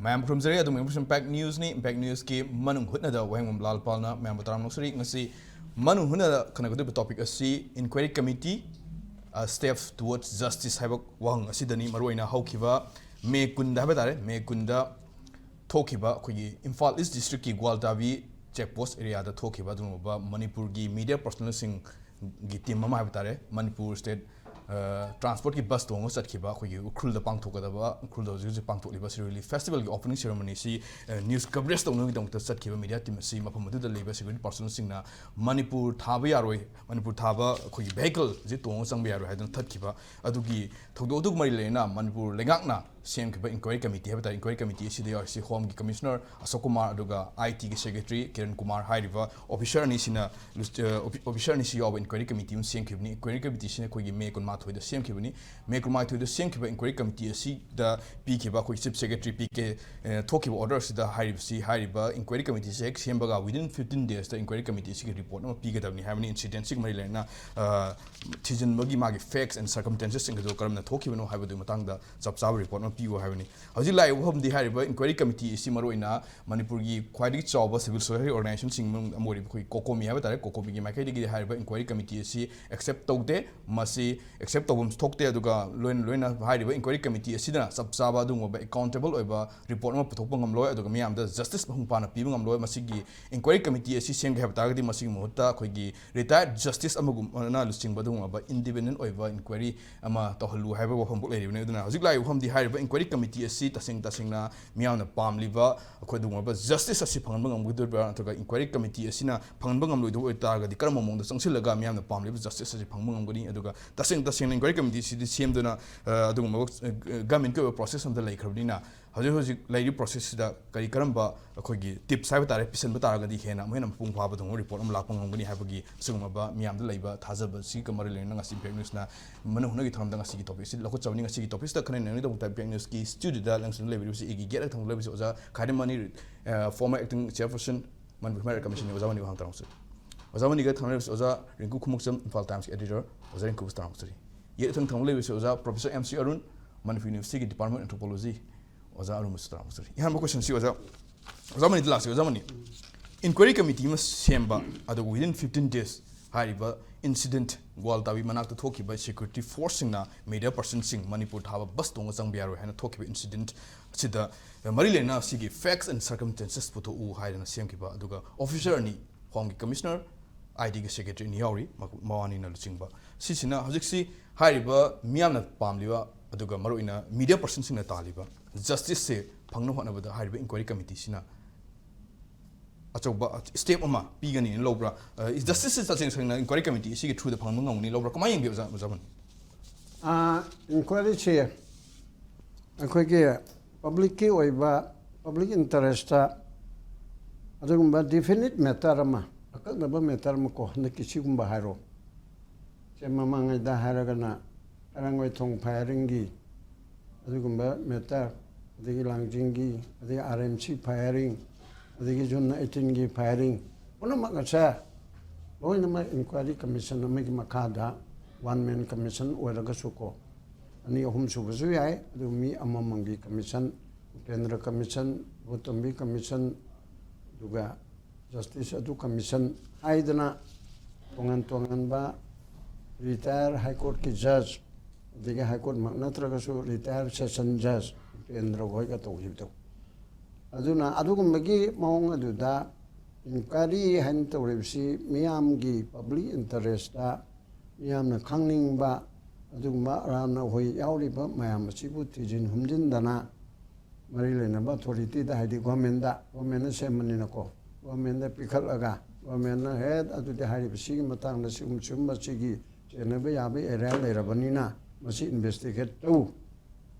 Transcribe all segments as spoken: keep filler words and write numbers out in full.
ꯃꯌꯥꯝ ꯈꯨꯔꯨꯝꯖꯔꯤ꯫ ꯑꯗꯨꯝ Impact Newsꯅꯤ꯫ Impact Newsꯀꯤ ꯃꯅꯨꯡ ꯍꯨꯠꯅꯗ ꯋꯥꯍꯦꯡꯕꯝ ꯂꯥꯜꯄꯥꯜꯅ ꯃꯌꯥꯝꯕꯨ ꯇꯔꯥꯝꯅ ꯑꯣꯛꯆꯔꯤ꯫ ꯉꯁꯤ ꯃꯅꯨꯡ ꯍꯨꯠꯅꯗ ꯈꯟꯅꯒꯗꯧꯔꯤꯕ topic ꯑꯁꯤ Inquiry Committee, a step towards justice ꯍꯥꯏꯕ ꯋꯥꯍꯪ ꯑꯁꯤꯗꯅꯤ꯫ ꯃꯔꯨꯑꯣꯏꯅ ꯍꯧꯈꯤꯕ ꯃꯦ ꯀꯨꯟꯗ ꯍꯥꯏꯕ ꯇꯥꯔꯦ, ꯃꯦ ꯀꯨꯟꯗ ꯊꯣꯛꯈꯤꯕ ꯑꯩꯈꯣꯏꯒꯤ ꯏꯝꯐꯥꯜ ꯏꯁ ꯗꯤꯁꯇ꯭ꯔꯤꯛꯀꯤ ꯒ꯭ꯋꯥꯜꯇꯥꯕꯤ check post areaꯗ ꯊꯣꯛꯈꯤꯕ ꯑꯗꯨꯒꯨꯝꯂꯕ ꯃꯅꯤꯄꯨꯔꯒꯤ media personalꯁꯤꯡꯒꯤ team ꯑꯃ ꯍꯥꯏꯕ ꯇꯥꯔꯦ, ꯃꯅꯤꯄꯨꯔ state transportꯀꯤ bus ꯇꯣꯡꯉꯒ ꯆꯠꯈꯤꯕ ꯑꯩꯈꯣꯏꯒꯤ ꯎꯈ꯭ꯔꯨꯜꯗ ꯄꯥꯡꯊꯣꯛꯀꯗꯕ, ꯎꯈ꯭ꯔꯨꯜꯗ ꯍꯧꯖꯤꯛ ꯍꯧꯖꯤꯛ ꯄꯥꯡꯊꯣꯛꯂꯤꯕ ꯁꯤꯔꯣꯏ ꯂꯤꯂꯤ festivalꯒꯤ opening ceremonyꯁꯤ news coverage ꯇꯧꯅꯕꯒꯤꯗꯃꯛꯇ ꯆꯠꯈꯤꯕ media team ꯑꯁꯤ ꯃꯐꯝ ꯑꯗꯨꯗ ꯂꯩꯕ security personalꯁꯤꯡꯅ ꯃꯅꯤꯄꯨꯔ ꯊꯥꯕ ꯌꯥꯔꯣꯏ, ꯃꯅꯤꯄꯨꯔ ꯊꯥꯕ ꯑꯩꯈꯣꯏꯒꯤ vehicleꯁꯤ ꯇꯣꯡꯉꯒ ꯆꯪꯕ ꯌꯥꯔꯣꯏ ꯍꯥꯏꯗꯨꯅ ꯊꯠꯈꯤꯕ ꯑꯗꯨꯒꯤ ꯊꯧꯗꯣꯛ ꯑꯗꯨꯒ ꯃꯔꯤ ꯂꯩꯅꯅ ꯃꯅꯤꯄꯨꯔ ꯂꯩꯉꯥꯛꯅ ꯁꯦꯝꯈꯤꯕ inquiry committee ꯍꯥꯏꯕ ꯇꯥꯔꯦ, inquiry committee ꯑꯁꯤꯗ ꯌꯥꯎꯔꯤꯁꯤ Homeꯒꯤ Commissioner ꯑꯁꯣꯛ ꯀꯨꯃꯥꯔ ꯑꯗꯨꯒ ITꯒꯤ Secretary ꯀꯤꯔꯟ ꯀꯨꯃꯥꯔ ꯍꯥꯏꯔꯤꯕ officer ꯑꯅꯤꯁꯤꯅ, officer ꯑꯅꯤꯁꯤ ꯌꯥꯎꯕ inquiry committee ꯑꯃ ꯁꯦꯝꯈꯤꯕꯅꯤ꯫ Inquiry committeeꯁꯤꯅ ꯑꯩꯈꯣꯏꯒꯤ ꯃꯦ ꯀꯨꯟꯃꯥꯊꯣꯏꯗ ꯁꯦꯝꯈꯤꯕꯅꯤ꯫ ꯃꯦ ꯀꯨꯟꯃꯥꯊꯣꯏꯗ ꯁꯦꯝꯈꯤꯕ inquiry committee ꯑꯁꯤꯗ ꯄꯤꯈꯤꯕ ꯑꯩꯈꯣꯏ Chief Secretary ꯄꯤꯀꯦ ꯊꯣꯛꯈꯤꯕ order ꯑꯁꯤꯗ ꯍꯥꯏꯔꯤꯕꯁꯤ, ꯍꯥꯏꯔꯤꯕ inquiry committeeꯁꯤ ꯍꯦꯛ ꯁꯦꯝꯕꯒ within fifteen daysꯇ inquiry committeeꯁꯤꯒꯤ report ꯑꯃ ꯄꯤꯒꯗꯕꯅꯤ ꯍꯥꯏꯕꯅꯤ꯫ Incidentꯁꯤꯒ ꯃꯔꯤ ꯂꯩꯅꯅ ꯊꯤꯖꯤꯟꯕꯒꯤ ꯃꯥꯒꯤ facts and circumstancesꯁꯤꯡ ꯑꯗꯨ ꯀꯔꯝꯅ ꯊꯣꯛꯈꯤꯕꯅꯣ ꯍꯥꯏꯕꯗꯨꯒꯤ ꯃꯇꯥꯡꯗ ꯆꯞ ꯆꯥꯕ report ꯑꯃ ꯄꯤꯌꯨ ꯍꯥꯏꯕꯅꯤ꯫ ꯍꯧꯖꯤꯛ ꯂꯥꯛꯏꯕ ꯋꯥꯐꯝꯗꯤ ꯍꯥꯏꯔꯤꯕ inquiry committeeꯁꯤ ꯃꯔꯨꯑꯣꯏꯅ ꯃꯅꯤꯄꯨꯔꯒꯤ ꯈ꯭ꯋꯥꯏꯗꯒꯤ ꯆꯥꯎꯕ civil society organizationꯁꯤꯡ ꯃꯅꯨꯡꯗ ꯑꯃ ꯑꯣꯏꯔꯤꯕ ꯑꯩꯈꯣꯏ COCOMI ꯍꯥꯏꯕ ꯇꯥꯔꯦ, COCOMIꯒꯤ ꯃꯥꯏꯀꯩꯗꯒꯤꯗꯤ ꯍꯥꯏꯔꯤꯕ inquiry committee ꯑꯁꯤ accept ꯇꯧꯗꯦ꯫ ꯃꯁꯤ accept ꯇꯧꯐꯝꯁꯨ ꯊꯣꯛꯇꯦ꯫ ꯑꯗꯨꯒ ꯂꯣꯏꯅ ꯂꯣꯏꯅ ꯍꯥꯏꯔꯤꯕ inquiry committee ꯑꯁꯤꯗꯅ ꯆꯞ ꯆꯥꯕ ꯑꯗꯨꯒꯨꯝꯂꯕ accountable ꯑꯣꯏꯕ report ꯑꯃ ꯄꯨꯊꯣꯛꯄ ꯉꯝꯂꯣꯏ, ꯑꯗꯨꯒ ꯃꯤꯌꯥꯝꯗ justice ꯃꯄꯨꯡ ꯐꯥꯅ ꯄꯤꯕ ꯉꯝꯂꯣꯏ꯫ ꯃꯁꯤꯒꯤ inquiry committee ꯑꯁꯤ ꯁꯦꯝꯒꯦ ꯍꯥꯏꯕ ꯇꯥꯔꯒꯗꯤ ꯃꯁꯤꯒꯤ ꯃꯍꯨꯠꯇ ꯑꯩꯈꯣꯏꯒꯤ retired justice ꯑꯃꯒꯨꯝꯅ ꯂꯨꯆꯤꯡꯕ ꯑꯗꯨꯒꯨꯝꯂꯕ independent ꯑꯣꯏꯕ inquiry ꯑꯃ ꯇꯧꯍꯜꯂꯨ ꯍꯥꯏꯕ ꯋꯥꯐꯝ ꯄꯣꯛ ꯂꯩꯔꯤꯕꯅꯤ꯫ ꯑꯗꯨꯅ ꯍꯧꯖꯤꯛ ꯂꯥꯛꯏꯕ ꯋꯥꯐꯝꯗꯤ ꯍꯥꯏꯔꯤꯕ inquiry committee ꯑꯁꯤ ꯇꯁꯦꯡ ꯇꯁꯦꯡꯅ ꯃꯤꯌꯥꯝꯅ ꯄꯥꯝꯂꯤꯕ ꯑꯩꯈꯣꯏ ꯑꯗꯨꯒꯨꯝꯂꯕ justice ꯑꯁꯤ ꯐꯪꯍꯟꯕ ꯉꯝꯒꯗꯣꯔꯤꯕ꯭ꯔꯥ, ꯅꯠꯇ꯭ꯔꯒ inquiry committee ꯑꯁꯤꯅ ꯐꯪꯍꯟꯕ ꯉꯝꯂꯣꯏꯗꯕ ꯑꯣꯏꯇꯥꯔꯒꯗꯤ ꯀꯔꯝꯕ ꯃꯑꯣꯡꯗ ꯆꯪꯁꯤꯜꯂꯒ ꯃꯤꯌꯥꯝꯅ ꯄꯥꯝꯂꯤꯕ justice ꯑꯁꯤ ꯐꯪꯕ ꯉꯝꯒꯅꯤ? ꯑꯗꯨꯒ ꯇꯁꯦꯡ ꯇꯁꯦꯡꯅ inquiry committee ꯑꯁꯤꯗꯤ ꯁꯦꯝꯗꯨꯅ, ꯑ, ꯑꯗꯨꯒꯨꯝꯂꯕ, ꯑ, governmentꯀꯤ ꯑꯣꯏꯕ process ꯑꯃꯗ ꯂꯩꯈ꯭ꯔꯕꯅꯤꯅ ꯍꯧꯖꯤꯛ ꯍꯧꯖꯤꯛ ꯂꯩꯔꯤꯕ processꯁꯤꯗ ꯀꯔꯤ ꯀꯔꯝꯕ ꯑꯩꯈꯣꯏꯒꯤ tips ꯍꯥꯏꯕ ꯇꯥꯔꯦ ꯄꯤꯁꯟꯕ ꯇꯥꯔꯒꯗꯤ ꯍꯦꯟꯅ ꯑꯃꯨꯛ ꯍꯦꯟꯅ ꯃꯄꯨꯡ ꯐꯥꯕ ꯑꯗꯨꯒꯨꯝꯕ report ꯑꯃ ꯂꯥꯛꯄ ꯉꯝꯒꯅꯤ ꯍꯥꯏꯕꯒꯤ ꯑꯁꯤꯒꯨꯝꯂꯕ ꯃꯤꯌꯥꯝꯗ ꯂꯩꯕ ꯊꯥꯖꯕꯁꯤꯒ ꯃꯔꯤ ꯂꯩꯅꯅ ꯉꯁꯤ Impact Newsꯅ ꯃꯅꯨꯡ ꯍꯨꯠꯅꯒꯤ ꯊꯧꯔꯝꯗ ꯉꯁꯤꯒꯤ topic ꯑꯁꯤ ꯂꯧꯈꯠꯆꯕꯅꯤ꯫ ꯉꯁꯤꯒꯤ topic ꯑꯁꯤꯗ ꯈꯟꯅ ꯅꯩꯅꯕꯒꯤꯗꯃꯛꯇ Impact Newsꯀꯤ studioꯗ ꯂꯪꯁꯤꯟꯗꯨꯅ ꯂꯩꯕꯤꯔꯤꯕꯁꯤ ꯑꯩꯒꯤ ꯌꯦꯠ ꯊꯪꯕꯗ ꯂꯩꯕꯁꯤ ꯑꯣꯖꯥ ꯈꯥꯏꯔꯦꯝꯃꯅꯤ, ꯑ, former acting chairperson Manipur Human Rights Commissionꯒꯤ꯫ ꯑꯣꯖꯥ ꯃꯅꯤꯕꯨ ꯍꯥꯡ ꯇꯔꯥꯃꯨꯛꯁꯦ꯫ ꯑꯣꯖꯥ ꯃꯅꯤꯒ ꯊꯪꯅꯔꯤꯕꯁꯤ ꯑꯣꯖꯥ ꯔꯤꯡꯀꯨ ꯈꯨꯃꯨꯛꯆꯝ, ꯏꯝꯐꯥꯜ Timesꯀꯤ editor, ꯑꯣꯖꯥ ꯔꯤꯡꯀꯨꯕꯨꯁꯨ ꯇꯔꯥꯃꯨꯛꯆꯔꯤ꯫ ꯌꯦꯠ ꯊꯪ ꯊꯪꯕ ꯂꯩꯕꯁꯤ ꯑꯣꯖꯥ Professor M C Arun, Manipur Universityꯒꯤ Department of Anthropology꯫ ꯑꯣꯖꯥ ꯑꯔꯨꯟꯕꯁꯨ ꯇꯔꯥꯃꯨꯛ ꯆꯠꯂꯤ꯫ ꯑꯍꯥꯟꯕ ꯀꯣꯏꯁꯟꯁꯤ ꯑꯣꯖꯥ, ꯑꯣꯖꯥ ꯃꯅꯤꯗ ꯂꯥꯛꯁꯤ꯫ ꯑꯣꯖꯥ ꯃꯅꯤ, ꯏꯟꯀ꯭ꯋꯥꯏꯔꯤ ꯀꯃꯤꯇꯤ ꯑꯃ ꯁꯦꯝꯕ, ꯑꯗꯨꯒ within fifteen days ꯍꯥꯏꯔꯤꯕ ꯏꯟꯁꯤꯗꯦꯟꯠ, ꯒ꯭ꯋꯥꯜꯇꯥꯕꯤ ꯃꯅꯥꯛꯇ ꯊꯣꯛꯈꯤꯕ ꯁꯦꯀ꯭ꯌꯨꯔꯤꯇꯤ ꯐꯣꯔꯁꯁꯤꯡꯅ ꯃꯤꯗꯤꯌꯥ ꯄꯔꯁꯟꯁꯤꯡ ꯃꯅꯤꯄꯨꯔ ꯊꯥꯕ ꯕꯁ ꯇꯣꯡꯉ ꯆꯪꯕ ꯌꯥꯔꯣꯏ ꯍꯥꯏꯅ ꯊꯣꯛꯈꯤꯕ ꯏꯟꯁꯤꯗꯦꯟꯠ ꯑꯁꯤꯗ ꯃꯔꯤ ꯂꯩꯅꯅ ꯁꯤꯒꯤ ꯐꯦꯛꯁ ꯑꯦꯟ ꯁꯔꯀꯝꯁꯇꯦꯟꯁꯦꯁ ꯄꯨꯊꯣꯛꯎ ꯍꯥꯏꯗꯅ ꯁꯦꯝꯈꯤꯕ, ꯑꯗꯨꯒ ꯑꯣꯐꯤꯁꯔ ꯑꯅꯤ, ꯍꯣꯝꯒꯤ ꯀꯃꯤꯁꯅꯔ, ꯑꯥꯏ ꯗꯤꯒꯤ ꯁꯦꯀ꯭ꯔꯦꯇꯔꯤ ꯑꯅꯤ ꯌꯥꯎꯔꯤ, ꯃ-, ꯃꯕꯥꯅꯤꯅ ꯂꯨꯆꯤꯡꯕ꯫ ꯁꯤꯁꯤꯅ ꯍꯧꯖꯤꯛꯁꯤ ꯍꯥꯏꯔꯤꯕ ꯃꯤꯌꯥꯝꯅ ꯄꯥꯝꯂꯤꯕ, ꯑꯗꯨꯒ ꯃꯔꯨꯑꯣꯏꯅ ꯃꯤꯗꯤꯌꯥ ꯄꯔꯁꯟꯁꯤꯡꯅ ꯇꯥꯜꯂꯤꯕ ꯖꯁꯇꯤꯁꯁꯦ ꯐꯪꯅꯕ ꯍꯣꯠꯅꯕꯗ ꯍꯥꯏꯔꯤꯕ ꯏꯟꯀ꯭ꯋꯥꯏꯔꯤ ꯀꯃꯤꯇꯤꯁꯤꯅ ꯑꯆꯧꯕ ꯁ꯭ꯇꯦꯞ ꯑꯃ ꯄꯤꯒꯅꯤꯅ ꯂꯧꯕ꯭ꯔꯥ? ꯑ, ꯖꯁꯇꯤꯁꯁꯦ ꯇꯁꯦꯡ ꯁꯦꯡꯅ ꯏꯟꯀ꯭ꯋꯥꯏꯔꯤ ꯀꯃꯤꯇꯤ ꯑꯁꯤꯒꯤ ꯊ꯭ꯔꯨꯗ ꯐꯪꯕ ꯉꯝꯒꯅꯤ ꯂꯧꯕ꯭ꯔꯥ? ꯀꯃꯥꯏꯅ ꯌꯦꯡꯕꯤ, ꯑꯣꯖꯥ, ꯑꯣꯖꯥ ꯃꯅꯤ? ꯑꯥ, ꯏꯟꯀ꯭ꯋꯥꯏꯔꯤꯁꯤ ꯑꯩꯈꯣꯏꯒꯤ ꯄꯕ꯭ꯂꯤꯛꯀꯤ ꯑꯣꯏꯕ, ꯄꯕ꯭ꯂꯤꯛ ꯏꯟꯇꯔꯦꯁꯇ ꯑꯗꯨꯒꯨꯝꯕ ꯗꯤꯐꯤꯅꯤꯠ ꯃꯦꯇꯔ ꯑꯃ, ꯑꯀꯛꯅꯕ ꯃꯦꯇꯔ ꯑꯃ ꯀꯣ, ꯍꯟꯗꯛꯀꯤ ꯁꯤꯒꯨꯝꯕ ꯍꯥꯏꯔꯣ, ꯁꯦ ꯃꯃꯥꯡꯉꯩꯗ ꯍꯥꯏꯔꯒꯅ ꯍꯩꯔꯥꯡꯒꯣꯏꯊꯣꯡ ꯐꯥꯌꯔꯤꯡꯒꯤ ꯑꯗꯨꯒꯨꯝꯕ ꯃꯦꯇꯔ, ꯑꯗꯒꯤ ꯂꯥꯡꯖꯤꯡꯒꯤ, ꯑꯗꯒꯤ ꯑꯥꯔ ꯑꯦꯝ ꯁꯤ ꯐꯥꯌꯔꯤꯡ, ꯑꯗꯒꯤ ꯖꯨꯟ ꯑꯩꯠꯇꯤꯟꯒꯤ ꯐꯥꯌꯔꯤꯡ, ꯄꯨꯝꯅꯃꯛ ꯑꯁꯦ ꯂꯣꯏꯅꯃꯛ ꯏꯟꯀ꯭ꯋꯥꯏꯔꯤ ꯀꯃꯤꯁꯟ ꯑꯃꯒꯤ ꯃꯈꯥꯗ, ꯋꯥꯟ ꯃꯦꯟ ꯀꯃꯤꯁꯟ ꯑꯣꯏꯔꯒꯁꯨ ꯀꯣ, ꯑꯅꯤ ꯑꯍꯨꯝ ꯁꯨꯕꯁꯨ ꯌꯥꯏ, ꯑꯗꯨ ꯃꯤ ꯑꯃꯃꯝꯒꯤ ꯀꯃꯤꯁꯟ, ꯎꯄꯦꯟꯗ꯭ꯔ ꯀꯃꯤꯁꯟ, ꯒꯣꯇꯝꯕꯤ ꯀꯃꯤꯁꯟ, ꯑꯗꯨꯒ ꯖꯁꯇꯤꯁ ꯑꯗꯨ ꯀꯃꯤꯁꯟ ꯍꯥꯏꯗꯅ ꯇꯣꯉꯥꯟ ꯇꯣꯉꯥꯟꯕ ꯔꯤꯇꯥꯌꯔ ꯍꯥꯏ ꯀꯣꯔꯠꯀꯤ ꯖꯖ, ꯑꯗꯒꯤ ꯍꯥꯏ ꯀꯣꯔꯠꯃꯛ ꯅꯠꯇ꯭ꯔꯒꯁꯨ ꯔꯤꯇꯥꯌꯔ ꯁꯦꯁꯟ ꯖꯖ ꯎꯄꯦꯟꯗ꯭ꯔ ꯍꯣꯏꯒ ꯇꯧꯈꯤꯕꯗꯣ꯫ ꯑꯗꯨꯅ ꯑꯗꯨꯒꯨꯝꯕꯒꯤ ꯃꯑꯣꯡ ꯑꯗꯨꯗ ꯏꯟꯀ꯭ꯋꯥꯏꯔꯤ ꯍꯥꯏꯅ ꯇꯧꯔꯤꯕꯁꯤ ꯃꯤꯌꯥꯝꯒꯤ ꯄꯕ꯭ꯂꯤꯛ ꯏꯟꯇꯔꯦꯁꯇ, ꯃꯤꯌꯥꯝꯅ ꯈꯪꯅꯤꯡꯕ ꯑꯗꯨꯒꯨꯝꯕ ꯑꯔꯥꯟ ꯑꯍꯣꯏ ꯌꯥꯎꯔꯤꯕ ꯃꯌꯥꯝ ꯑꯁꯤꯕꯨ ꯊꯤꯖꯤꯟ ꯍꯨꯝꯖꯤꯟꯗꯅ ꯃꯔꯤ ꯂꯩꯅꯕ ꯑꯣꯊꯣꯔꯤꯇꯤꯗ, ꯍꯥꯏꯗꯤ ꯒꯣꯔꯃꯦꯟꯗ, ꯒꯣꯔꯃꯦꯟꯅ ꯁꯦꯝꯕꯅꯤꯅꯀꯣ, ꯒꯣꯔꯃꯦꯟꯗ ꯄꯤꯈꯠꯂꯒ ꯒꯣꯔꯃꯦꯟꯅ ꯍꯦꯠ ꯑꯗꯨꯗꯤ ꯍꯥꯏꯔꯤꯕ ꯁꯤꯒꯤ ꯃꯇꯥꯡꯗ ꯁꯤꯒꯨꯝ ꯁꯤꯒꯨꯝꯕ ꯁꯤꯒꯤ ꯆꯦꯟꯅꯕ ꯌꯥꯕ ꯑꯦꯔꯤꯌꯥ ꯂꯩꯔꯕꯅꯤꯅ ꯃꯁꯤ ꯏꯟꯚꯦꯁꯇꯤꯒꯦꯠ ꯇꯧ,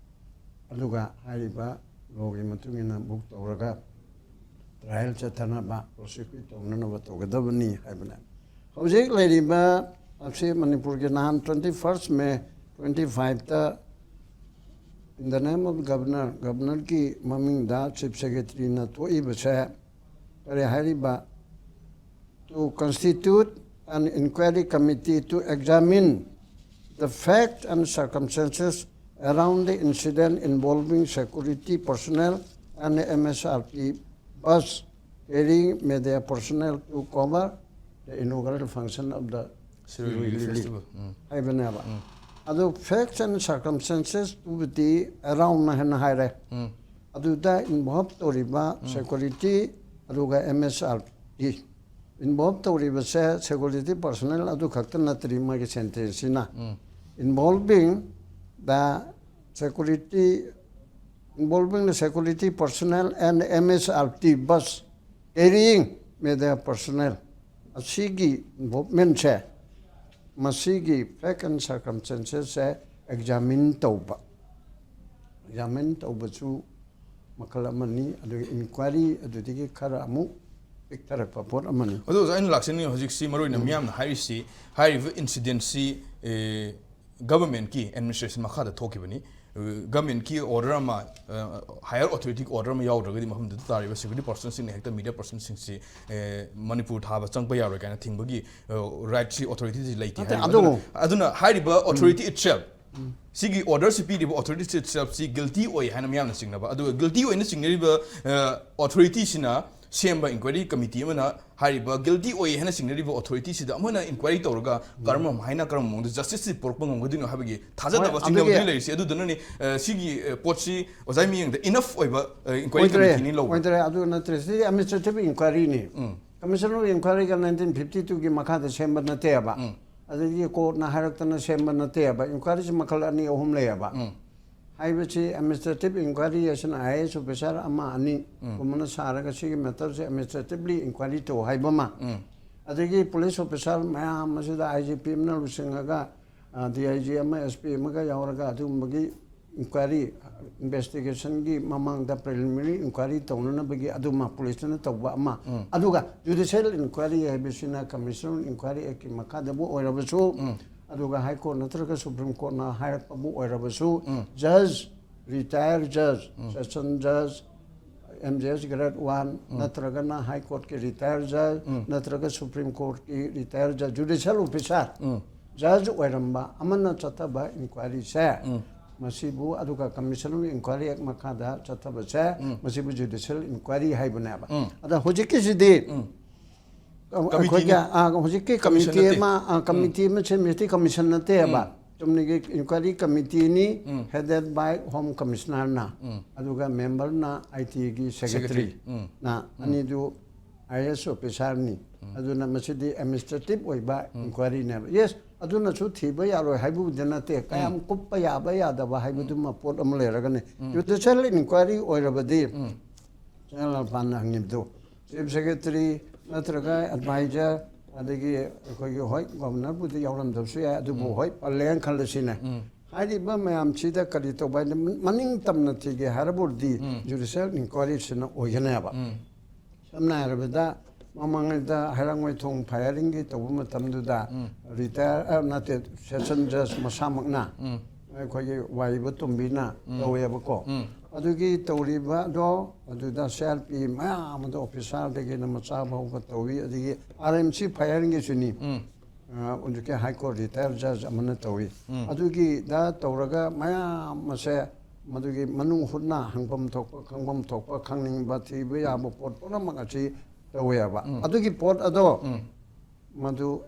ꯑꯗꯨꯒ ꯍꯥꯏꯔꯤꯕ ꯂꯣꯒꯤ ꯃꯇꯨꯡ ꯏꯟꯅ ꯕꯨꯛ ꯇꯧꯔꯒ ꯇ꯭ꯔꯥꯏꯌꯦꯜ ꯆꯠꯊꯅꯕ, ꯄ꯭ꯔꯣꯁꯤꯀ꯭ꯌꯨꯠ ꯇꯧꯅꯅꯕ ꯇꯧꯒꯗꯕꯅꯤ ꯍꯥꯏꯕꯅꯦ꯫ ꯍꯧꯖꯤꯛ ꯂꯩꯔꯤꯕ ꯑꯁꯤ ꯃꯅꯤꯄꯨꯔꯒꯤ ꯅꯍꯥꯟ twenty first May twenty fiveꯇ in the name of governor, ꯒꯕꯔꯅꯔꯒꯤ ꯃꯃꯤꯡꯗ ꯆꯤꯐ ꯁꯦꯀ꯭ꯔꯦꯇꯔꯤꯅ ꯊꯣꯛꯏꯕꯁꯦ ꯀꯔꯤ ꯍꯥꯏꯔꯤꯕ, to constitute an inquiry committee to examine the fact and circumstances around the incident involving security personnel and M S R P bus carrying media personnel to cover the inaugural function of the Shirui Lily Festival. ꯎꯝ. ꯍꯥꯏꯕꯅꯦꯕ꯫ ꯑꯗꯨ facts and circumstances ꯇꯨꯕꯨꯗꯤ around ꯅ ꯍꯦꯟꯅ ꯍꯥꯏꯔꯦ꯫ ꯎꯝ. ꯑꯗꯨꯗ involve ꯇꯧꯔꯤꯕ security ꯑꯗꯨꯒ M S R P involve ꯇꯧꯔꯤꯕꯁꯦ security personnel ꯑꯗꯨ ꯈꯛꯇ ꯅꯠꯇ꯭ꯔꯤ ꯃꯥꯒꯤ sentence ꯁꯤꯅ꯫ ꯎꯝ. Involving the security, involving the security personnel and M S R T bus carrying media personnel, ꯑꯁꯤꯒꯤ involvement ꯁꯦ, ꯃꯁꯤꯒꯤ fact and circumstances say examine ꯇꯧꯕ꯫ Examine ꯇꯧꯕꯁꯨ ꯃꯈꯜ ꯑꯃꯅꯤ꯫ ꯑꯗꯨꯒ inquiry ꯑꯗꯨꯗꯒꯤ ꯈꯔ ꯑꯃꯨꯛ ꯄꯤꯛꯊꯔꯛꯄ ꯄꯣꯠ ꯑꯃꯅꯤ꯫ ꯑꯗꯨ ꯑꯣꯖꯥ, ꯑꯩꯅ ꯂꯥꯛꯆꯅꯤꯡꯉꯤ ꯍꯧꯖꯤꯛꯁꯤ ꯃꯔꯨꯑꯣꯏꯅ ꯃꯤꯌꯥꯝꯅ ꯍꯥꯏꯔꯤꯁꯤ, ꯍꯥꯏꯔꯤꯕ incident ꯁꯤ government ꯀꯤ administration ꯃꯈꯥꯗ ꯊꯣꯛꯈꯤꯕꯅꯤ꯫ Government ꯀꯤ order ꯑꯃ, higher authority ꯒꯤ order ꯑꯃ ꯌꯥꯎꯗ꯭ꯔꯒꯗꯤ ꯃꯐꯝꯗꯨꯗ ꯇꯥꯔꯤꯕ security personnel ꯁꯤꯡꯅ ꯍꯦꯛꯇ media personnel ꯁꯤꯡꯁꯤ ꯃꯅꯤꯄꯨꯔ ꯊꯥꯕ ꯆꯪꯕ ꯌꯥꯔꯣꯏ ꯀꯥꯏꯅ ꯊꯤꯡꯕꯒꯤ right ꯁꯤ, authority ꯁꯤ ꯂꯩꯇꯦ ꯅꯠꯇꯦ, ꯍꯥꯏꯔꯤꯕ꯫ ꯑꯗꯨ ꯑꯗꯨꯅ, ꯑꯗꯨꯅ ꯍꯥꯏꯔꯤꯕ authority itself, ꯁꯤꯒꯤ order ꯁꯤ ꯄꯤꯔꯤꯕ authority itself ꯁꯤ guilty ꯑꯣꯏ ꯍꯥꯏꯅ ꯃꯤꯌꯥꯝꯅ ꯆꯤꯡꯅꯕ꯫ ꯑꯗꯨꯒ guilty ꯑꯣꯏꯅ ꯆꯤꯡꯅꯔꯤꯕ authority ꯁꯤꯅ ꯁꯦꯝꯕ inquiry committee ꯑꯃꯅ ꯍꯥꯏꯔꯤꯕ guilty ꯑꯣꯏ ꯍꯥꯏꯅ ꯆꯤꯡꯅꯔꯤꯕ authority ꯁꯤꯗ ꯑꯃꯅ inquiry ꯇꯧꯔꯒ ꯀꯔꯝꯕ ꯍꯥꯏꯅ ꯀꯔꯝꯕ ꯃꯑꯣꯡꯗ justice ꯁꯤ ꯄꯨꯔꯛꯄ ꯉꯝꯒꯗꯣꯏꯅꯣ ꯍꯥꯏꯕꯒꯤ ꯊꯥꯖꯗꯕ ꯍꯣꯏ, ꯆꯤꯡꯅꯕꯗꯤ ꯑꯗꯨꯒꯤ ꯂꯩꯔꯤꯁꯤ꯫ ꯑꯗꯨꯗꯨꯅꯅꯤ, ꯑ, ꯁꯤꯒꯤ, ꯑ, ꯄꯣꯠꯁꯤ ꯑꯣꯖꯥ ꯃꯤꯠꯌꯦꯡꯗ enough ꯑꯣꯏꯕ, ꯑ, inquiry ꯑꯣꯏꯗ꯭ꯔꯦ, committee ꯅꯤ ꯂꯧꯕ꯫ ꯑꯣꯏꯗ꯭ꯔꯦ꯫ ꯑꯗꯨ ꯅꯠꯇ꯭ꯔꯦ, ꯁꯤꯗꯤ administrative inquiry ꯅꯤ꯫ ꯎꯝ. Commission of inquiry ꯒ nineteen fifty two ꯒꯤ ꯃꯈꯥꯗ ꯁꯦꯝꯕ ꯅꯠꯇꯦꯕ꯫ ꯎꯝ. ꯑꯗꯒꯤ court ꯅ ꯍꯥꯏꯔꯛꯇꯅ ꯁꯦꯝꯕ ꯅꯠꯇꯦꯕ꯫ Inquiry ꯁꯤ ꯃꯈꯜ ꯑꯅꯤ ꯑꯍꯨꯝ ꯂꯩꯌꯦꯕ꯫ ꯎꯝ. ꯍꯥꯏꯕꯁꯤ administrative inquiry ꯍꯥꯏꯁꯤꯅ I A S officer ꯑꯃ ꯑꯅꯤ ꯎꯝ. ꯒꯨꯝꯕꯅ ꯁꯥꯔꯒ ꯁꯤꯒꯤ matter ꯁꯦ administratively inquiry ꯇꯧ ꯍꯥꯏꯕ ꯑꯃ꯫ ꯎꯝ. ꯑꯗꯒꯤ police officer ꯃꯌꯥꯝ ꯑꯁꯤꯗ I G P ꯑꯃꯅ ꯂꯨꯆꯤꯡꯉꯒ, ꯑ, D I G ꯑꯃ, S P ꯑꯃꯒ ꯌꯥꯎꯔꯒ ꯑꯗꯨꯒꯨꯝꯕꯒꯤ inquiry, investigation ꯒꯤ ꯃꯃꯥꯡꯗ preliminary inquiry ꯇꯧꯅꯅꯕꯒꯤ ꯑꯗꯨꯃ police ꯅ ꯇꯧꯕ ꯑꯃ꯫ ꯎꯝ. ꯑꯗꯨꯒ judicial inquiry ꯍꯥꯏꯕꯁꯤꯅ Commission of Inquiry Act ꯀꯤ ꯃꯈꯥꯗꯕꯨ ꯑꯣꯏꯔꯕꯁꯨ, ꯎꯝ. ꯑꯗꯨꯒ High Court ꯅꯠꯇ꯭ꯔꯒ Supreme Court ꯅ ꯍꯥꯏꯔꯛꯄꯕꯨ ꯑꯣꯏꯔꯕꯁꯨ, ꯎꯝ. judge, retired judge, ꯎꯝ. session judge, M J S grade one, ꯎꯝ. ꯅꯠꯇ꯭ꯔꯒꯅ High Court ꯀꯤ retired judge, ꯎꯝ. ꯅꯠꯇ꯭ꯔꯒ Supreme Court ꯀꯤ retired judge, judicial officer, ꯎꯝ. judge ꯑꯣꯏꯔꯝꯕ ꯑꯃꯅ ꯆꯠꯊꯕ inquiry ꯁꯦ, ꯎꯝ. ꯃꯁꯤꯕꯨ ꯑꯗꯨꯒ Commission of Inquiry Act ꯃꯈꯥꯗ ꯆꯠꯊꯕꯁꯦ, ꯃꯁꯤꯕꯨ Judicial Inquiry ꯍꯥꯏꯕꯅꯦꯕ꯫ ꯑꯗ ꯍꯧꯖꯤꯛꯀꯤꯁꯤꯗꯤ ꯑꯩꯈꯣꯏꯒꯤ, ꯑ, ꯍꯧꯖꯤꯛꯀꯤ Commission committee ꯅꯠꯇꯦ꯫ ꯑꯃ, ꯑ, committee ꯑꯃ ꯁꯦꯝꯃꯤꯁꯤꯗꯤ Commission ꯅꯠꯇꯦꯕ꯫ ꯆꯨꯝꯅꯒꯤ Inquiry Committeeꯅꯤ, headed by Home Commissionerꯅ, ꯑꯗꯨꯒ memberꯅ ITꯒꯤ Secretary꯫ Secretary꯫ ꯎꯝ꯫ ꯅ, ꯑꯅꯤꯗꯨ IAS officerꯅꯤ꯫ ꯑꯗꯨꯅ ꯃꯁꯤꯗꯤ administrative ꯑꯣꯏꯕ inquiryꯅꯦꯕ꯫ Yes, ꯑꯗꯨꯅꯁꯨ ꯊꯤꯕ ꯌꯥꯔꯣꯏ ꯍꯥꯏꯕꯕꯨꯗꯤ ꯅꯠꯇꯦ, ꯀꯌꯥꯝ ꯀꯨꯞꯄ ꯌꯥꯕ ꯌꯥꯗꯕ ꯍꯥꯏꯕꯗꯨꯃ ꯄꯣꯠ ꯑꯃ ꯂꯩꯔꯒꯅꯤ꯫ Judicial inquiry ꯑꯣꯏꯔꯕꯗꯤ, ꯆꯦꯅꯦꯜ ꯂꯥꯜꯄꯥꯟꯅ ꯍꯪꯉꯤꯕꯗꯨ, Chief Secretary ꯅꯠꯇ꯭ꯔꯒ advisor, ꯑꯗꯒꯤ ꯑꯩꯈꯣꯏꯒꯤ, ꯍꯣꯏ, Governorꯕꯨꯗꯤ ꯌꯥꯎꯔꯝꯗꯕꯁꯨ ꯌꯥꯏ, ꯑꯗꯨꯕꯨ ꯍꯣꯏ, ꯄꯜꯂꯦꯅ ꯈꯜꯂꯁꯤꯅꯦ꯫ ꯍꯥꯏꯔꯤꯕ ꯃꯌꯥꯝꯁꯤꯗ ꯀꯔꯤ ꯇꯧꯕ ꯍꯥꯏꯗꯤ, ꯃꯅꯤꯡ ꯇꯝꯅ ꯊꯤꯒꯦ ꯍꯥꯏꯔꯕꯗꯤ Judicial Inquiryꯁꯤꯅ ꯑꯣꯏꯒꯅꯦꯕ꯫ ꯁꯝꯅ ꯍꯥꯏꯔꯕꯗ, ꯃꯃꯥꯡꯉꯩꯗ ꯍꯩꯔꯥꯡꯒꯣꯏꯊꯣꯡ firingꯒꯤ ꯇꯧꯕ ꯃꯇꯝꯗꯨꯗ, retire, ꯑ, ꯅꯠꯇꯦ, session judge ꯃꯁꯥꯃꯛꯅ ꯑꯩꯈꯣꯏꯒꯤ ꯋꯥꯏꯕ ꯇꯣꯝꯕꯤꯅ ꯇꯧꯋꯦꯕꯀꯣ꯫ ꯑꯗꯨꯒꯤ ꯇꯧꯔꯤꯕꯗꯣ, ꯑꯗꯨꯗ CRP ꯃꯌꯥꯝ ꯑꯗꯣ, officerꯗꯒꯤꯅ ꯃꯆꯥ ꯐꯥꯎꯕ ꯇꯧꯏ, ꯑꯗꯒꯤ RMC firingꯒꯤꯁꯨꯅꯤ꯫ ꯑ, ꯍꯧꯖꯤꯛꯀꯤ High Court retire judge ꯑꯃꯅ ꯇꯧꯏ꯫ ꯑꯗꯨꯒꯤꯗ ꯇꯧꯔꯒ ꯃꯌꯥꯝ ꯑꯁꯦ ꯃꯗꯨꯒꯤ ꯃꯅꯨꯡ ꯍꯨꯠꯅ ꯍꯪꯐꯝ ꯊꯣꯛꯄ, ꯈꯪꯐꯝ ꯊꯣꯛꯄ, ꯈꯪꯅꯤꯡꯕ, ꯊꯤꯕ ꯌꯥꯕ ꯄꯣꯠ ꯄꯨꯝꯅꯃꯛ ꯑꯁꯤ ꯇꯧꯋꯦꯕ꯫ ꯑꯗꯨꯒꯤ ꯄꯣꯠ ꯑꯗꯣ ꯃꯗꯨ